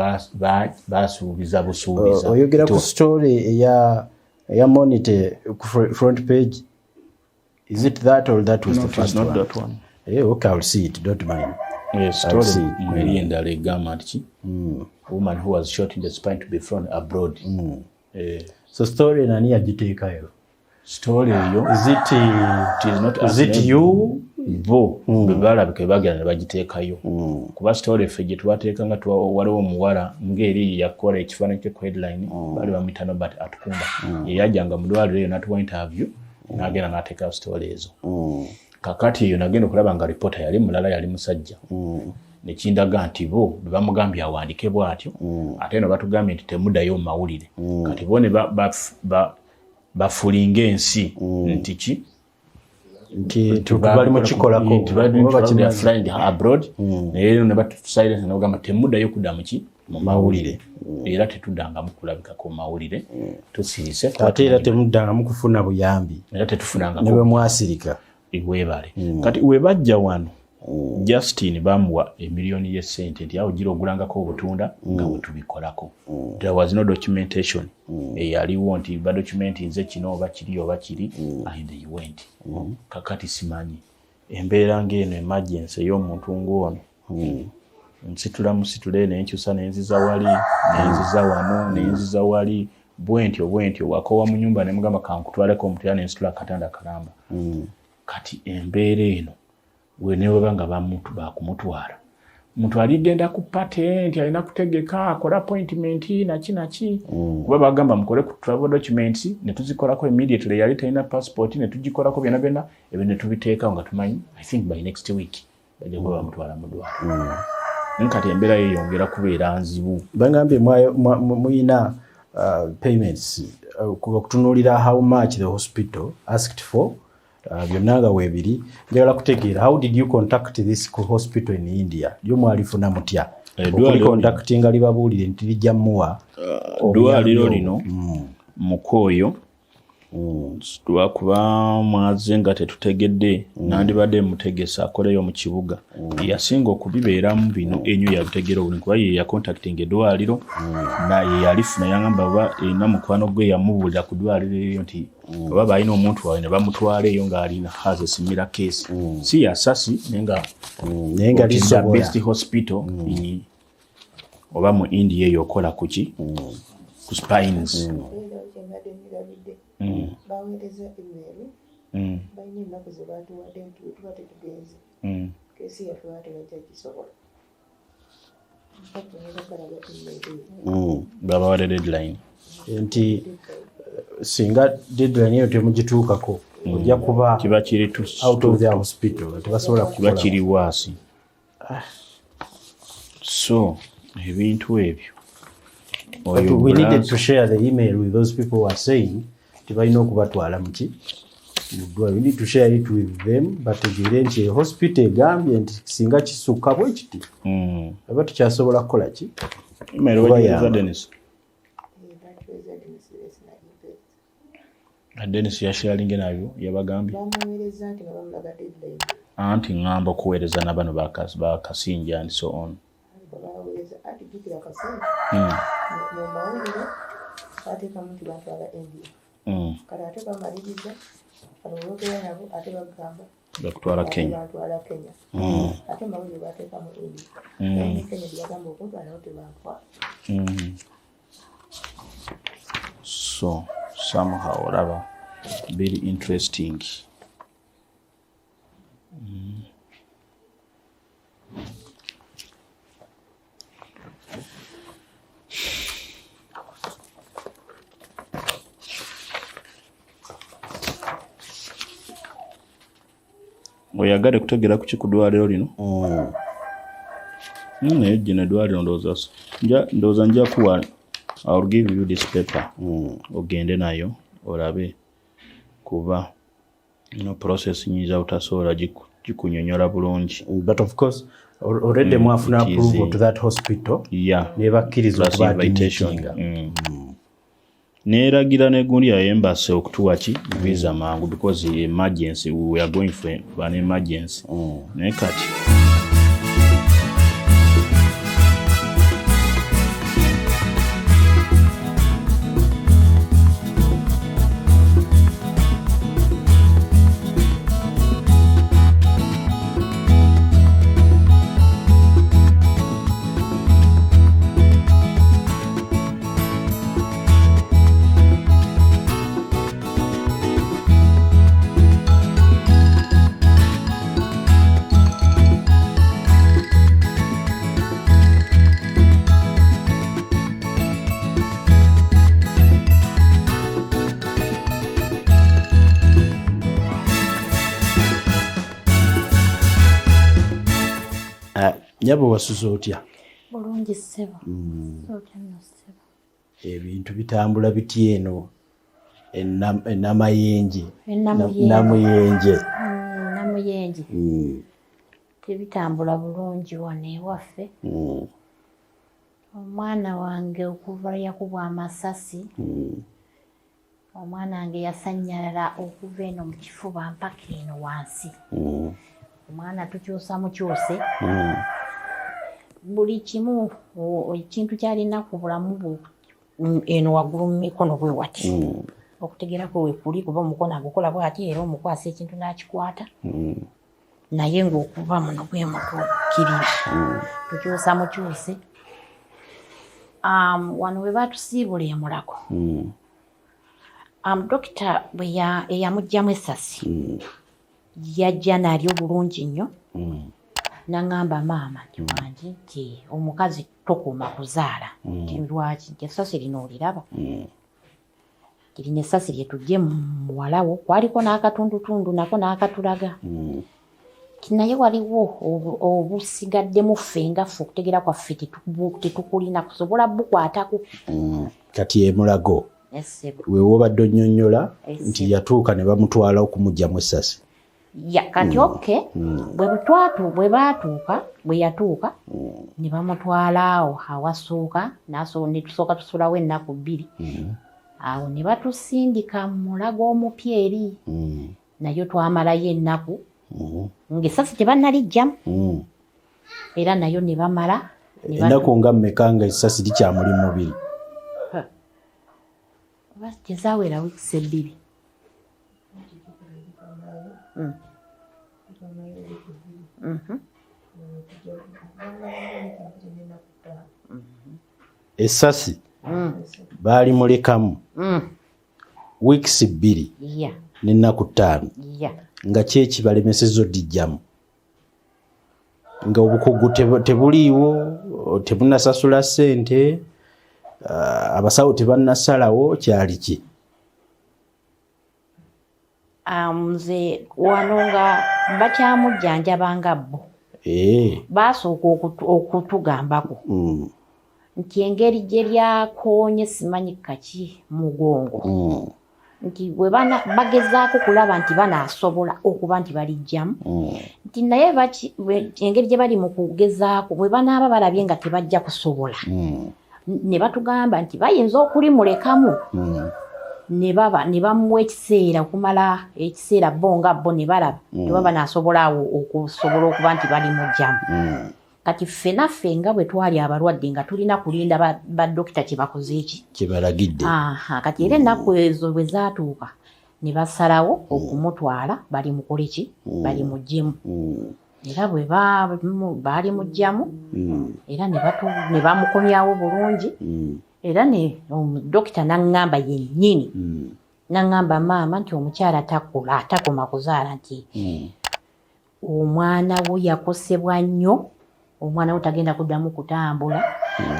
basuubiza busuubiza. Oyogera ku story eya Monitor ku front page. Is it that or that was No, the it is first not one? that one. Yeah, okay, I'll see it, don't mind. Yes, I'll story see it. mweri endala egamba nti ki, woman who was shot in the spine to be flown abroad. So story nani yagiteekayo? Story eyo Is it it is not is us, it naye you? Bo bwe balabika bagenda ne bagiteekayo, kuba story ffe gye twateeka nga waliwo omuwala ng'eri yakola ekifaananyi kye ku headline, baali bamuyita Nobert Atukunda, ye yajjanga mu ddwaliro eyo n'atuwa interview, n'agenda n'ateekayo story ezo. Kakati eyo nagenda okulaba nga reporter yali mulala, yali musajja, nekindaga nti bo bwe bamugambye awandike bw'atyo, ate eno batugambye nti temuddayo mu mawulire. Kati bo ne bafulinga ensi nti ki? Nti bali mu kikolako oba bakimaze. Flying abroad, naye ne batusilence ne bagamba temuddayo kudda muki mu mawulire, era tetuddangamu kulabikako mu mawulire, tusirise. Ate era temuddangamu kufuna buyambi? Era tetufunangako. Ne bwe mwasirika? Weebale. Kati we bajja wano, Justin bamuwa emiliyoni y'essente nti awo gira ogulangako obutunda nga bwe tubikolako. There was no documentation eyaliwo nti badocumentinze kino oba kiri oba kiri, and they went. Kakati simanyi embeera ng'eno, emergency ey'omuntu ng'ono, nsitula musitule nenkyusa nenziza wali, nenziza wano, nenziza wali, bwentyo bwentyo, wakowa mu nyumba nemugamba kankutwaleko omutera, nensitula akatanda kalamba. Kati embeera eno weneweba nga bakumutwala, muntu aligenda ku party nti alina kutegeka akole appointment naki naki, kuba bagamba mukole ku travel documents, ne tuzikolako immediately. Yali talina passport, ne tugikolako byonna byonna ebyo ne tubiteekawo nga tumanyi I think by next week bajja kuba bamutwala mu ddwaliro. Naye kati embeera yeyongera kubeera nzibu. Bagambye muyina payments, kuba kutunuulira how much the hospital asked for, byonna nga weebiri. Njagala kutegeera, how did you contact this hospital in India? Lyo mwalifuna mutya? Eddwaliro Okulicontactinga libabuulire nti lijja muwa Eddwaliro lino mukooyo, lwakuba mwaze nga tetutegedde, nandibadde mutegesa akoleyo mu kibuga yasinga okubibeeramu bino enyo, yabitegeera obulungi, kuba ye yacontactinga eddwaliro ye yalifuna. Yangamba oba erina mukwano gwe yamubuulira ku ddwaliro eryo nti oba balina omuntu waabwe ne bamutwala eyo ng'alina has a similar case, si yasasi naye nga Naye nga it is the lisobola. best hospital in oba mu India eyo okola kuki ku spines. Era kyembadde nirabidde, baweereza email, balina ennaku ze batuwadde nti bwe tuba tetugenze, case yaffe baba tebajja gisobola. Mpaka balaga email eyo. Babawadde deadline. Nti singa deadline eyo temugituukako, ojja kuba kiba kiri out of their hospital, tebasobola kiba kukola. Kiri waasi. So ebintu ebyo But oyo we needed brother- to share the email with those people who are saying tebalina okubatwala muki mu ddwaliro. We need to share it with them bategeere nti hospital egambye nti singa kisukka bwe kiti, aba tukyasobola kukola ki? Email Kubayamba. wagiweereza Dennis? Batuweereza Dennis, sinagimpeereza. Dennis yasharinge nabyo, yabagambye. Bamuweereza nti nga bamulaga deadline. Anti ŋŋamba okuweereza nabano bakasinja and so on. Babaweereza ati jjukira Kasinja mu mawulire bateekamu nti bantwala India. Kati ate bamaliriza kati olwogera nabo ate bagamba bakutwala ate Kenya. Bantwala Kenya, ate mawulire bateekamu India. Naye ne Kenya gyebagamba okuntwala nabo tebantwala. So somehow olaba very interesting. Oyagale kutegera kuki ku ddwaliro lino? Naye gino eddwaliro ndowooza nja kuwa, I'll give you this paper, ogende nayo olabe, kuba ino process nyinza butasobola gikunyonyola bulungi. But of course already mwafuna it is approval to that hospital, nebakkiriza plus okuba invitation. admittinga. Neeragira negundi ya embassy okutuwa ki visa mangu, because emergency, we are going for an emergency. Naye kati Nyabo, wasuze otya? Bulungi ssebo. Otya nno ssebo? Ebintu bitambula biti eno enamayinje? Enamuyenje. Namuyenje. Namuyenje tebitambula bulungi wano ewaffe. Omwana wange okuva yakubwa amasasi, omwana wange yasanyalala okuva eno mu kifuba mpaka eno wansi. Omwana tukyusa mukyuse buli kimu, ekintu kyalina ku bulamu bwe, eno waggulu mu mikono bwe wati, okutegeera kwe wekuli, kuba omukono agukola bwati, era omukwasa ekintu n'akikwata, naye ng'okuva muno bwe mutuukirira tukyusa mukyuse. Wano we batusiibula emulago, dokita bwe eyamuggyamu essasi yajja nalyo bulungi nnyo, naŋŋamba, "Maama," nti, "wangi," nti, "omukazi tokoma kuzaala." Nti, "Lwaki?" Nti, "Essasi lino oliraba?" Nti, "Lino essasi lye tujje mu muwalawo, kwaliko n'akatundutundu nako n'akatulaga." Nti, "Naye waliwo obusigaddemu, ffe nga ffe okutegeera kwaffe tetukulina kusobola bukwatako." Kati emulago Essebo. weewobadde onnyonnyola Essebo. nti yatuuka ne bamutwala okumuggyamu essasi. Ya, kati okay, bwe baatuuka, bwe yatuuka ne bamutwala awo awasooka, ne tusooka tusulawo ennaku 2 awo, ne batusindika mu Mulago omupya eri, nayo twamalayo ennaku ng'essasi tebannalijjamu, era nayo ne bamala ne Ennaku nga mmeka nga essasi likyamuli mu mubiri? Oba tezaawera wiikisi 2. Essasi baalimulekamu wiikisi 2 n'ennaku 5, nga ki ekibalemesezza odijjamu, nga obukugu tebuliiwo, tebunasasula ssente, abasawo tebannasalawo, kyali ki? Nze wano nga bakyamujjanjaba nga bo baasooka okutugambako nti engeri gye lyakoonye simanyi kaki mugongo, nti bwe bagezaako kulaba nti banaasobola okuba nti balijjamu, nti naye engeri gye bali mu kugezaako, bwe banaaba balabye nga tebajja kusobola, ne batugamba nti bayinza okulimulekamu, ne baba ne bamuwa ekiseera, okumala ekiseera bo nga bo ne balaba teba banaasobola awo okusobola okuba nti balimugjamu. Kati ffe naffe nga bwe twali abalwadde nga tulina kulinda badokita kye bakoze eki Kyebalagidde. Aha, kati era ennaku ezo bwe zaatuuka ne basalawo okumutwala bali mukole ki, bali muggyemu. Era bwe baali mugyamu, era ne bamukomyawo bulungi. Era ne dokita naŋŋamba yennyini, naŋŋamba maama nti omukyala takula, takoma kuzaala, nti omwana wo yakosebwa nnyo, omwana wo tagenda kuddamu kutambula,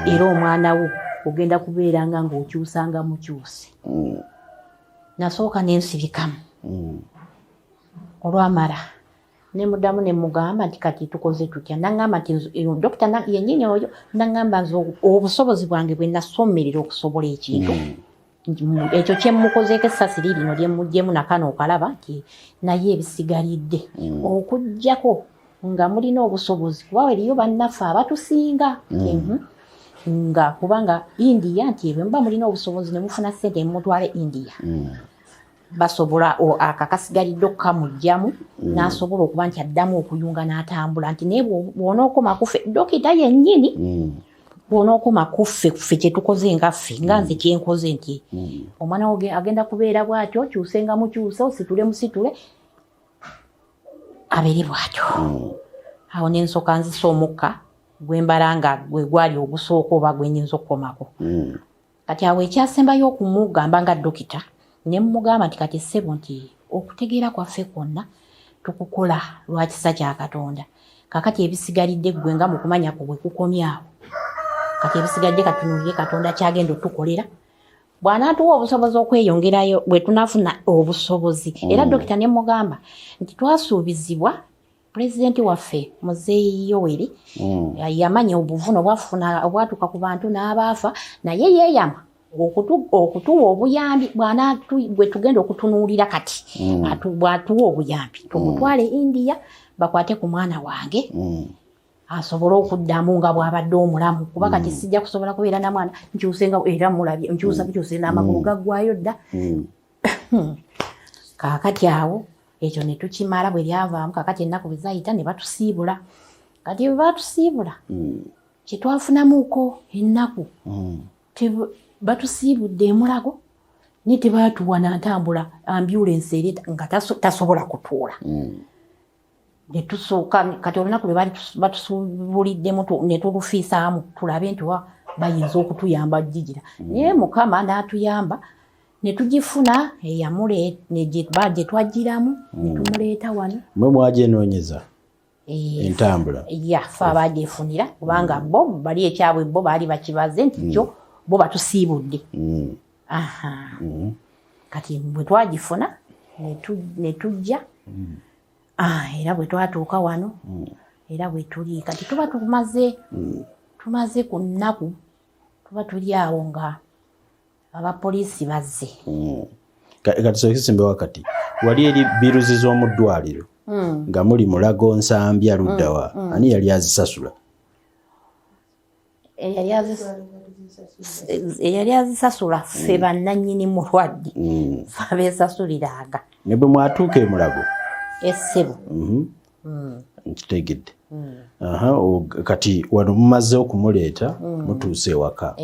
era omwana wo ogenda kubeeranga ng'okyusanga mukyuse. Nasooka nensirikamu. Olwamala nemuddamu nemugamba nti kati tukoze tutya? Naŋŋamba nti dokita yennyini oyo naŋŋamba, nze obusobozi bwange bwe nasomerera okusobola ekintu ekyo kyemukozeeko, essasi liirino lyemuggyemu nakano okalaba nti naye ebisigalidde okugjako nga mulina obusobozi, kuba eriyo bannaffe abatusinga. Nga kubanga India, nti bwe muba mulina obusobozi ne mufuna ssente nemutwala India, basobola akakasigalidde okukamugjamu n'asobola okuba nti addamu okuyunga n'atambula, nti naye bw'onookoma kuffe, dokita yennyini, bw'onookoma kuffe, ffe kyetukoze nga ffe, nga nze kyenkoze, nti omwana wo agenda kubeera bw'atyo, kyuse nga mukyuse, ositule musitule, abeere bw'atyo. Awo nensooka nzisa omukka gwembala nga gwe gwali ogusooka oba gwenyinza okukomako. Kati awo ekyasembayo okumugamba nga dokita ne mugamba nti kati ssebo, nti okutegeera kwaffe kwonna tukukola lwa kisa kya Katonda, kakati ebisigalidde ggwe nga mukumanya kwo bwe kukomyawo, kati ebisigadde katunuulire Katonda kyagenda otukolera bw'anaatuwa obusobozi okweyongerayo bwe tunafuna obusobozi. Era dokita ne mugamba nti twasuubizibwa pulezidenti waffe Muzeeyi Yoweri, yamanya obuvuno bwafuna obwatuuka ku bantu n'abaafa, naye yeeyama okutuwa obuyambi bwe tugenda okutunuulira kati. Bw'atuwa obuyambi tumutwale India bakwate ku mwana wange asobole okuddamu nga bw'abadde omulamu, kuba kati sijja kusobola kubeera na mwana nkyuse nga era mulabye nkyusa bukyuse n'amagulu gaggwayo dda. Kaakati awo ekyo ne tukimala bwe lyavaamu. Kaakati ennaku bwe zayita ne batusiibula. Kati bwe batusiibula, kyetwafunamuko ennaku, batusiibudde emulago naye tebatuwa nantambula, ambulance ereeta nga tasobola kutuula. Netusooka kati olunaku lwe baali batusuubuliddemu ne tulufiisaamu tulabe nti wa bayinza okutuyamba gigira, naye Mukama n'atuyamba ne tugifuna eyamule gye twagiramu ne tumuleeta wano. Mwe mwagenoonyeza entambula? Ya, fe abagyefunira, kubanga bo bali ekyabwe bo baali bakibaze nti kyo bo batusiibudde. Aha. Kati bwe twagifuna ne tujja. Ah, era bwe twatuuka wano era bwe tuli kati tuba tumaze ku nnaku, tuba tuli awo nga abapoliisi bazze. Kati sokisimbewa, kati wali eri bills z'omu ddwaliro nga muli Mulago, Nsambya, luddawa, ani yali azisasula? Eyali azisasula ffe bannannyini mulwadde, ffe abeesasuliranga. Ne bwe mwatuuka e Mulago? Essebo. Nkitegedde. Aha, kati wano mumaze okumuleeta, mutuuse ewaka.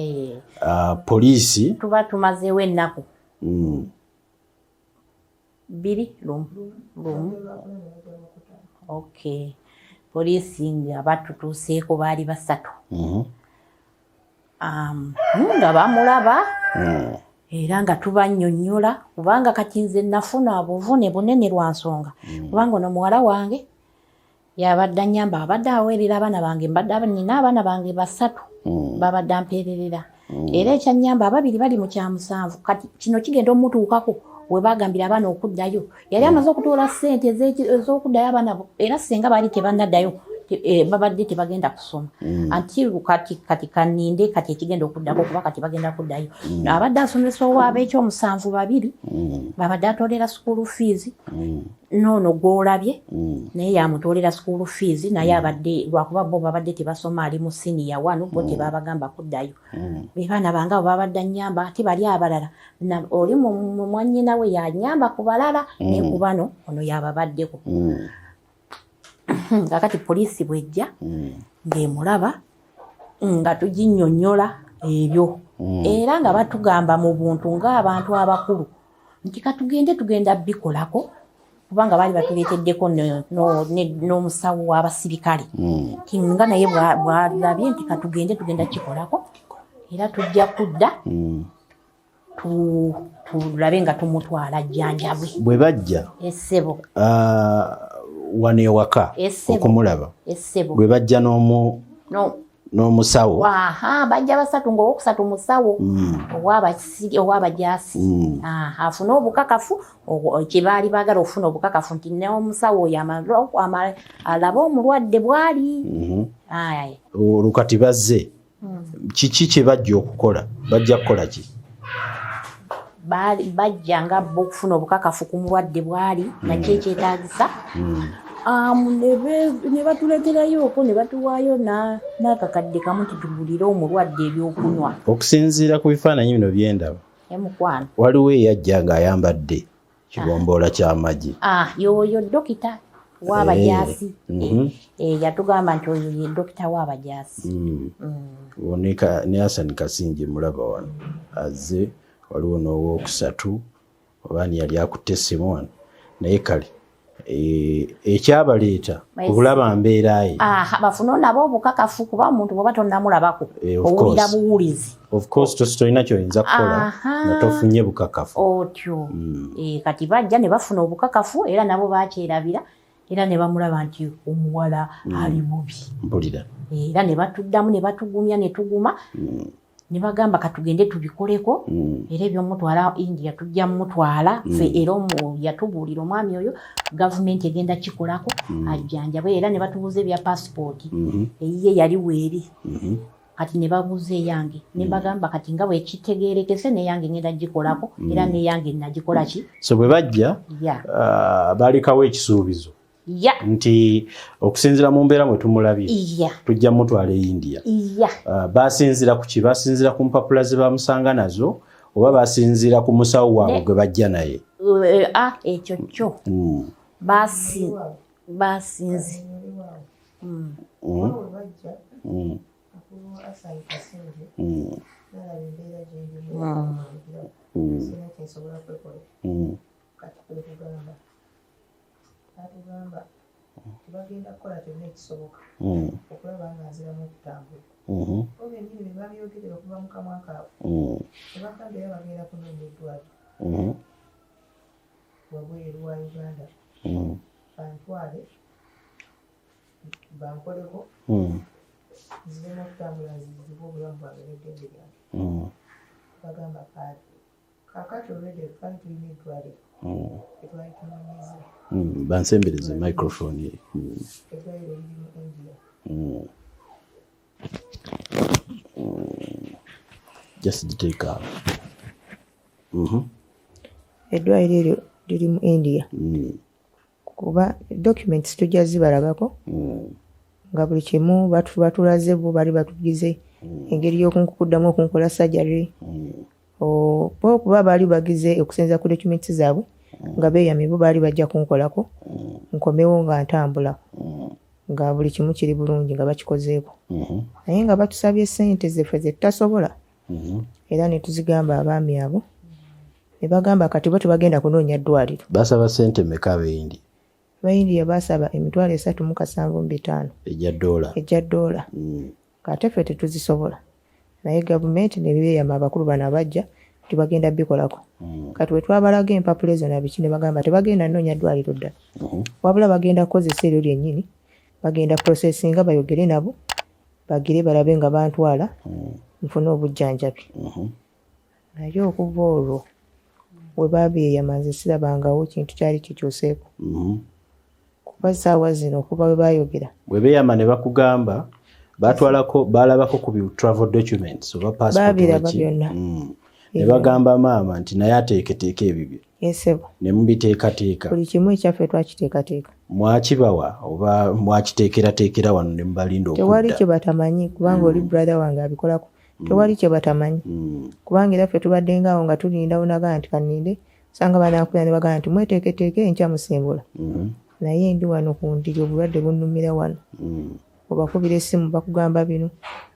Ah, poliisi? Tuba tumazeewo ennaku 2, 1, 1. Okay, poliisi nga batutuuseeko baali basatu. Nga bamulaba era nga tubannyonnyola, kubanga kati nze nafuna obuvune bunene lwa nsonga, kubanga ono muwala wange yabadde annyamba, abadde aweerera abaana bange, mbadde nina abaana bange basatu babadde ampeererera, era ekyannyamba ababiri bali mu kyamusanvu. Kati kino kigenda omutuukako we bagambira abaana okuddayo, yali amaze okutoola ssente ez'okuddayo abaana era senga baali tebannaddayo, babadde tebagenda kusoma until kati kaninde kati ekigenda okuddako, kuba kati bagenda kuddayo. Abadde asomesa owaabekyomusanvu babiri, babadde atoolera school fees, noono gwolabye naye yamutoolera school fees, naye abadde lwakuba bo babadde tebasoma, ali mu senior one, bo tebabagamba kuddayo. Be baana bange abo babadde annyamba, ate bali abalala oli mwannyina we yanyamba ku balala, naye ku bano ono yababaddeko. Kakati poliisi bwejja ng'emulaba nga tuginnyonnyola ebyo, era nga batugamba mu buntu ng'abantu abakulu nti katugende, tugenda bikolako, kubanga baali batuleeteddeko n'omusawo w'abasirikale, nti nga naye bw'alabye nti katugende, tugenda kikolako. Era tujja kudda tulabe nga tumutwala ajjanjabwe. Bwe bajja Essebo. Wano ewaka Essebo. okumulaba, Essebo. lwe bajja No. n'omusawo. Aha, bajja basatu, ngaowokusatu musawo ow'abajaasi. Ah, afune obukakafu kye baali baagala okufuna, obukakafu nti n'omusawo oyo alabe omulwadde bw'ali. Aye. Olwo kati bazze, kiki kye bajja okukola? Bajja kukola ki? Bajja nga bo okufuna obukakafu ku mulwadde bw'ali nakyo ekyetaagisa. Ne batuleeterayooko ne batuwaayo n'akakadde kamu titugulire omulwadde ebyokunywa. Okusinziira ku bifaananyi bino byendaba, Emukwano. waliwo eyajja ng'ayambadde kibomboola ky'amagye. Ah, yoyo dokita w'abajaasi. Eh, yatugamba nti oyo ye dokita w'abajaasi. Ne Hassan Kasinje mulaba wano azze, waliwo n'owokusatu oba ani yali akutte essimu wano, naye kale ekyabaleeta kubulaba mbeera ye. Aha, bafune nabo obukakafu, kuba omuntu bw'oba tonnamulabako Eh, of owulira course. buwulizi. Of course, tolina kyoyinza kukola nga tofunye bukakafu. Otyo. Eh, kati bajja ne bafuna obukakafu, era nabo bakyerabira, era ne bamulaba nti omuwala ali bubi. Mpulira. Era ne batuddamu ne batugumya ne tuguma ne bagamba katugende tubikoleko, era ebyomutwala India tujja mutwala ffe. Era yatubuulira omwami oyo gavumenti egenda kikolako ajjanjabwe. Era ne batubuuza ebya pasipooti, eyiye yali weeri, kati ne babuuza eyange, ne bagamba kati nga bwekitegeerekese neyange ngenda gikolako, era neyange nagikola ki. So bwe bajja, balekawo ekisuubizo nti okusinziira mu mbeera mwe tumulabye, tujja mutwala e India. Basinziira ku ki? Basinziira ku mpapula ze bamusanga nazo oba basinziira ku musawo waabwe gwe bajja naye? Ah, ekyo kyo basinzi Bo bwe bajja, akulu Hassan Kasingye n'alaba embeera gye ndimu, sirina kyensobola kwekolera. Kati kwe kugamba, n'atugamba tebagenda kukola kyonna ekisoboka okulaba nga nziramu okutambula. Bo bennyini be babyogerera okuva mu kamwa kaabwe. Ne bagamba era bagenda kunoonya eddwaliro wabweru wa Uganda bantwale bankoleko, nziremu okutambula, nzizibwe obulamu bwange n'eddembe lyange. Bagamba kaali kaakati olwedde twali tulina eddwaliro etwali tunoonyeza. Bansembereze microphone. Eddwaliro liri mu India. Just giteeka awo. Eddwaliro eryo liri mu India, kuba documents tujja zibalagako nga buli kimu batulaze, bo bali batugize engeri y'okuddamu okunkola surgery. Bo kuba baali bagize okusinziira ku documents zaabwe nga beeyamye, bo baali bajja kunkolako nkomewo nga ntambula, nga buli kimu kiri bulungi nga bakikozeeko, naye nga batusabye ssente zeffe ze tutasobola. Era ne tuzigamba abaami abo, ne bagamba kati bo tebagenda kunoonya ddwaliro. Basaba sente meka ab'e-India? Abayindiya baasaba 375,000. Ejja dola? Ejja ddoola. Ate ffe tetuzisobola, naye gavumenti ne beeyama abakulu bano abajja nti bagenda bikolako. Kati we twabalaga empapula ezo nabiki, ne bagamba tebagenda nnoonya ddwaliro ddala, wabula bagenda kukozesa eryo lyennyini, bagenda processinga, bayogere nabo bagire balabe nga bantwala nfune obujjanjabi. Naye okuva olwo we babyeyama, nze sirabangawo kintu kyali kikyuseeko, kuba saawa zino okuva we bayogera. Bwe beeyama ne bakugamba batwalako, balabako ku bi travel documents oba passport? Baabiraba Oba ki? byonna. Ne bagamba maama nti naye ateeketeeka ebibyo? Esebo. Ne mubiteekateeka? Buli kimu ekyaffe twakiteekateeka. Mwakibawa oba mwakiteekerateekera wano ne mubalinda Tewali okudda? kye batamanyi, kubanga oli brother wange abikolako, tewali kye batamanyi, kubanga era ffe tubadde ngaawo nga tulinda onagaa nti kaninde sanga banankubira ne bagamba nti mweteeketeeke, enkya musimbula. Naye ndi wano ku ndiri, obulwadde bunnumira wano. Obakubira essimu bakugamba bino,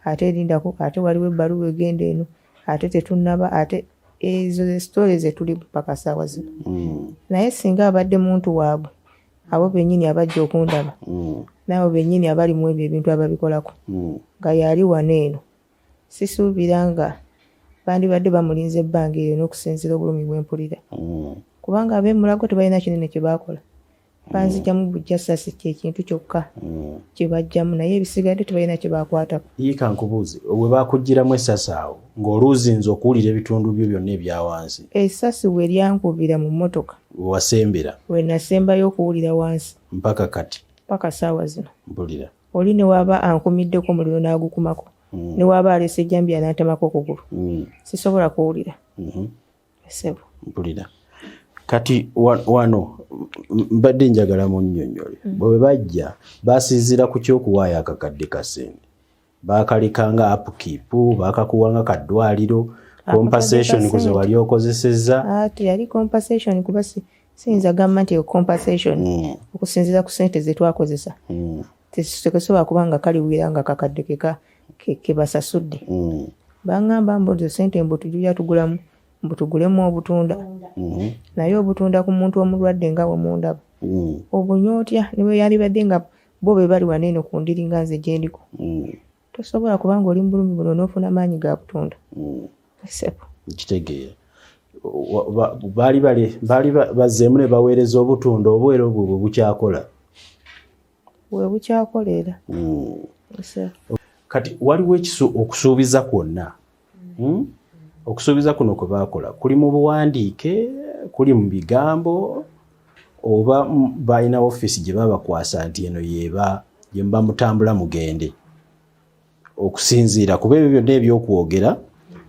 ate erindako, ate waliwo ebbaluwa egenda eno, ate tetunnaba, ate ezo ze story ze tuli paka saawa zino. Naye singa abadde muntu waabwe, abo bennyini abajja okundaba, n'abo bennyini abali mu ebyo ebintu ababikolako, nga yali wano eno. Sisuubira nga bandibadde bamulinze ebbanga eryo n'okusinziira obulumi bwe mpulira. Kubanga ab'e Mulago tebalina kinene kye baakola. Banzigyamu buggya ssasi kye kintu kyokka kye baggyamu naye ebisigadde tebalina kye bakwatako. Yii kankubuuze, we baakuggyiramu essasi awo ng'oluuzinze okuwulira ebitundu byo byonna ebya wansi? Essasi we lyankubira mu mmotoka. We wasembera? We nasembayo okuwulira wansi. Mpaka kati? Mpaka ssaawa zino. Mpulira. Oli ne w'aba ankumiddeko omuliro n'agukumako, ne w'aba aleese ejjambiya n'antemako okugulu, sisobola kuwulira. Ssebo. Mpulira. Kati wano mbadde njagala munnyonnyole. Bwe bajja basinziira ku ky'okuwaayo akakadde ka ssente. Baakaleka nga upkeep, baakakuwa nga ka ddwaliro, compensation ku ze wali okozesezza. Ah, teyali compensation kuba siyinza gamba nti compensation okusinziira ku ssente ze twakozesa. Tekisobola kuba nga kaliwira nga kakadde ke basasudde. Bangamba mbu ezo ssente mbu tujja tugulamu, mbu tugulemu obutunda. Naye obutunda ku muntu omulwadde nga bwe mundaba. Obunywa otya ne bwe yandibadde nga bo be bali wano eno ku ndiri nga nze gye ndiko. Tosobola kubanga oli mu bulumi buno n'ofuna maanyi ga butunda. Ssebo. Nkitegeera. Baali bazzeemu ne baweereza obutunda obwera obwo bwe bukyakola. Bwe bukyakola era. Kati waliwo okusuubiza kwonna. Okusuubiza kuno kwe baakola kuli mu buwandiike, kuli mu bigambo, oba balina ofiisi gye babakwasa nti eno yeba gye muba mutambula mugende. Okusinziira kuba ebyo byonna ebyokwogera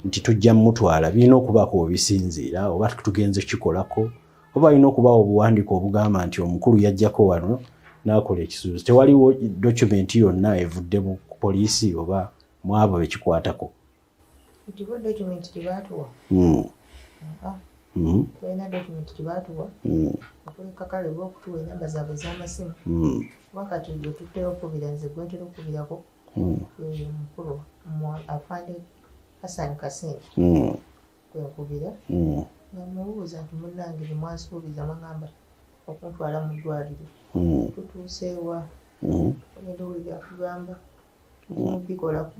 nti tujja mutwala birina okubaako we bisinziira oba tugenze kikolako oba balina okubaawo obuwandiike obugamba nti omukulu yajjako wano n'akola ekisuubizo. Tewaliwo document yonna evudde mu poliisi oba mu abo bekikwatako. Nti bo document gye baatuwa. Balina document gye baatuwa. Okuleka kale oba okutuwa enamba zaabwe ez'amasimu. Kuba kati gwe tutera okukubira nze gwe ntera okukubirako ye mukulu afande Hassan Kasindi. Gwe nkubira. Nga mubuuza nti munnange bye mwansuubiza mwangamba okuntwala mu ddwaliro. Tutuuse wa? Ogenda owulira akugamba ndi mu bikolako.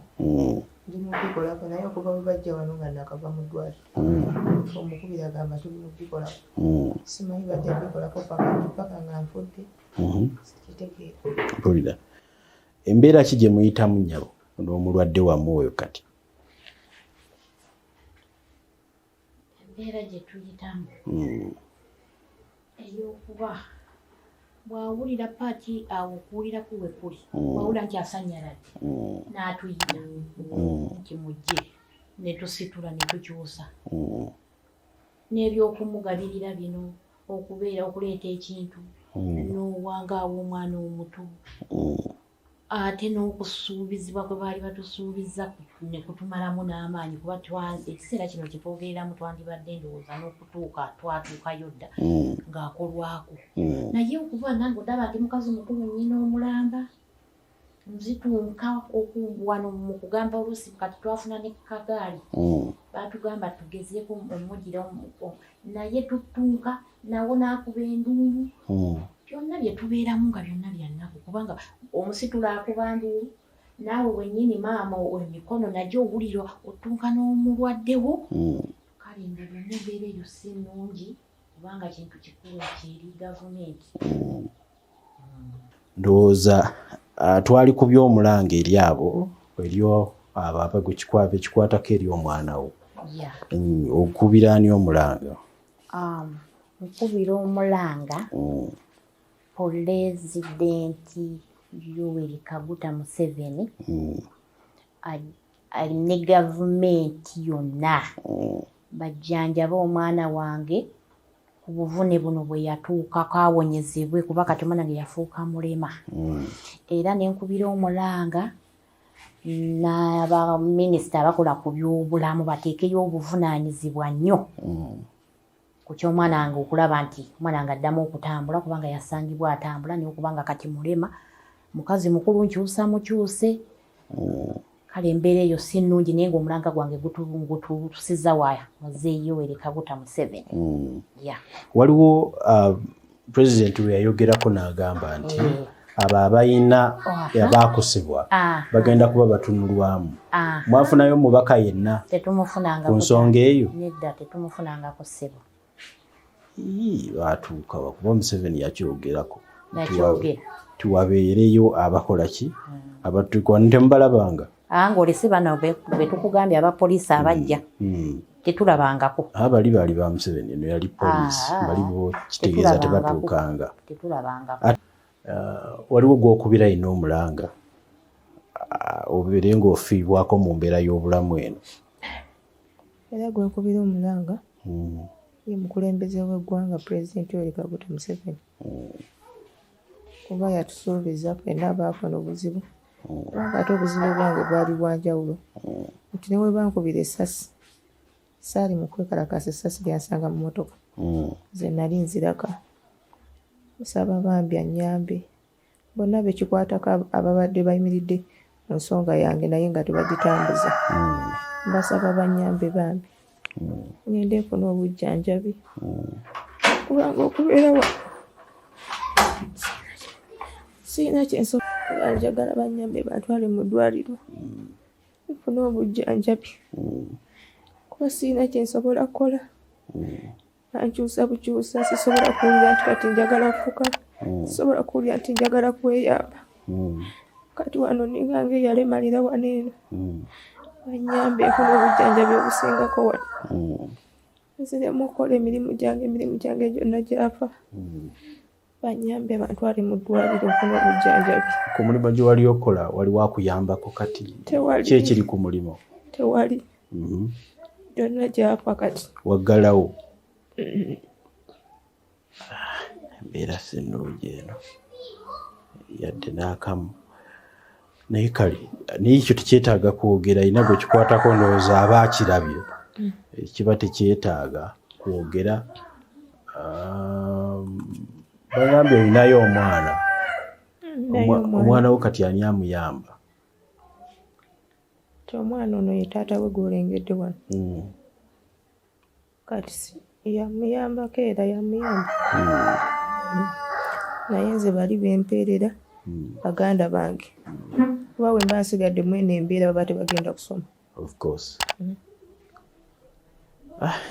Ndi mu bikolako naye okuva bwe bajja wano nga nakava mu ddwaliro. Omukubira agamba tuli mu bikolako. Simanyi bajja bikolako paka nga nfudde. Sikitegeera. Mpulira. Embeera ki gye muyitamu nnyabo n'omulwadde wammwe oyo kati? Embeera gye tuyitamu ey'okuba bw'awulira paati awo okuwuliraku we kuli, bw'awulira nti asannyaladde n'atuyita nti mujje ne tusitula ne tukyusa. N'ebyokumugabirira bino okubeera okuleeta ekintu n'owangaawo omwana omuto ate n'okusuubizibwa kwe baali batusuubiza ne kutumalamu n'amaanyi kuba ekiseera kino kye twogereramu twandibadde ndowooza n'okutuuka twatuukayo dda ng'akolwako. Naye okuba nange ondaba ndi mukazi mukulu nnyina omulamba nzitunka wano mu kugamba oluusi kati twafuna ne kagaali baatugamba tugezeeko omugira naye tutunka nawo n'akuba enduulu byonna bye tubeeramu nga byonna bya nnaku kubanga omusitula akuba nduulu naawe wennyini maama emikono nagyo owulira otunka n'omulwaddewo. Kale nga byonna embeera eyo si nnungi kubanga kintu kikulu kyeri gavumenti. Ndowooza twali ku by'omulanga eri abo eri abo abekikwatako eri omwana wo. Okubira ani omulanga? Nkubira omulanga Pulezidenti Yoweri Kaguta Museveni ne gavumenti yonna bajjanjabe omwana wange ku buvune buno bwe yatuukako awonyezebwe kuba kati omwana wange yafuuka mulema. Era ne nkubira omulanga n'abaminisita abakola ku byobulamu bateekeyo obuvunaanyizibwa nnyo ku ky'omwana wange okulaba nti omwana wange addamu okutambula kubanga yasangibwa atambula naye okubanga kati mulema mukazi mukulu nkyusa mukyuse. Kale embeera eyo si nnungi naye ng'omulanga gwange ngutuusiza wa Muzeeyi Yoweri Kaguta Museveni. Waliwo pulezidenti we yayogerako n'agamba nti Abo abayina abaakosebwa bagenda kuba batunulwamu. Mwafunayo omubaka yenna Tetumufunanga. ku nsonga eyo? Nedda, tetumufunangako, ssebo. Ii, baatuuka wakuba Museveni yakyogerako. Yakyogera. Tiwabeereyo abakola ki, abatuuka temubalabanga. Anga olese bano betukugambye, abapoliisi abajja, tetulabangako. Abali baali ba Museveni, eno yali poliisi. Bali bo kitegeeza tebatuukanga. Tetulabangako. Waliwo gwokubira yina omulanga, obeere ng'ofiibwako mu mbeera y'obulamu eno? Era gwenkubira omulanga ye mukulembeze w'eggwanga, Pulezidenti Yoweri Kaguta Museveni, kuba yatusuubiza ffenna abaafuna obuzibu, kubanga ate obuzibu bwange bwali bwanjawulo nti ne bwe bankubira essasi saali mu kwekalakaasa, essasi lyansanga mu mmotoka, nze nali nziraka. Musaba bambi annyambe, bonna bekikwatako ababadde bayimiridde mu nsonga yange naye nga tebagitambuza, mbasaba bannyambe bambi ngende nfune obujjanjabi, kubanga okubeera wa sirina kyensobola. Njagala bannyambe bantwale mu ddwaliro nfune obujjanjabi, kuba sirina kyensobola kukola. Ankyusa bukyusa, sisobola kuwulira nti kati njagala kufuka, sisobola kuwulira nti njagala kweyamba. Kati wano ninga eyalemalira wano eno. Banyambe nfune obujjanjabi obusingako wano, nziremu okukola emirimu gyange. Emirimu gyange gyonna gyafa. Banyambe bantwale mu ddwaliro nfune obujjanjabi. Ku mulimu gye wali okola, waliwo akuyambako kati? Tewali. Ki ekiri ku mulimu? Tewali, gyonna gyafa kati. Waggalawo. Embeera si nnungi eno yadde n'akamu, naye kale, naye ekyo tekyetaaga kwogera. Ina gwe kikwatako ndowooza aba akirabye, kiba tekyetaaga kwogera. Bagambye olinayo omwana. Naye omwana. Omwana wo kati ani amuyamba? Ti omwana ono ye taata we gw'olengedde wano. Kati yamuyambako era yamuyamba, naye nze bali bempeerera baganda bange, kuba bwe mba nsigadde mweno embeera baba tebagenda kusoma. Of course. Ah.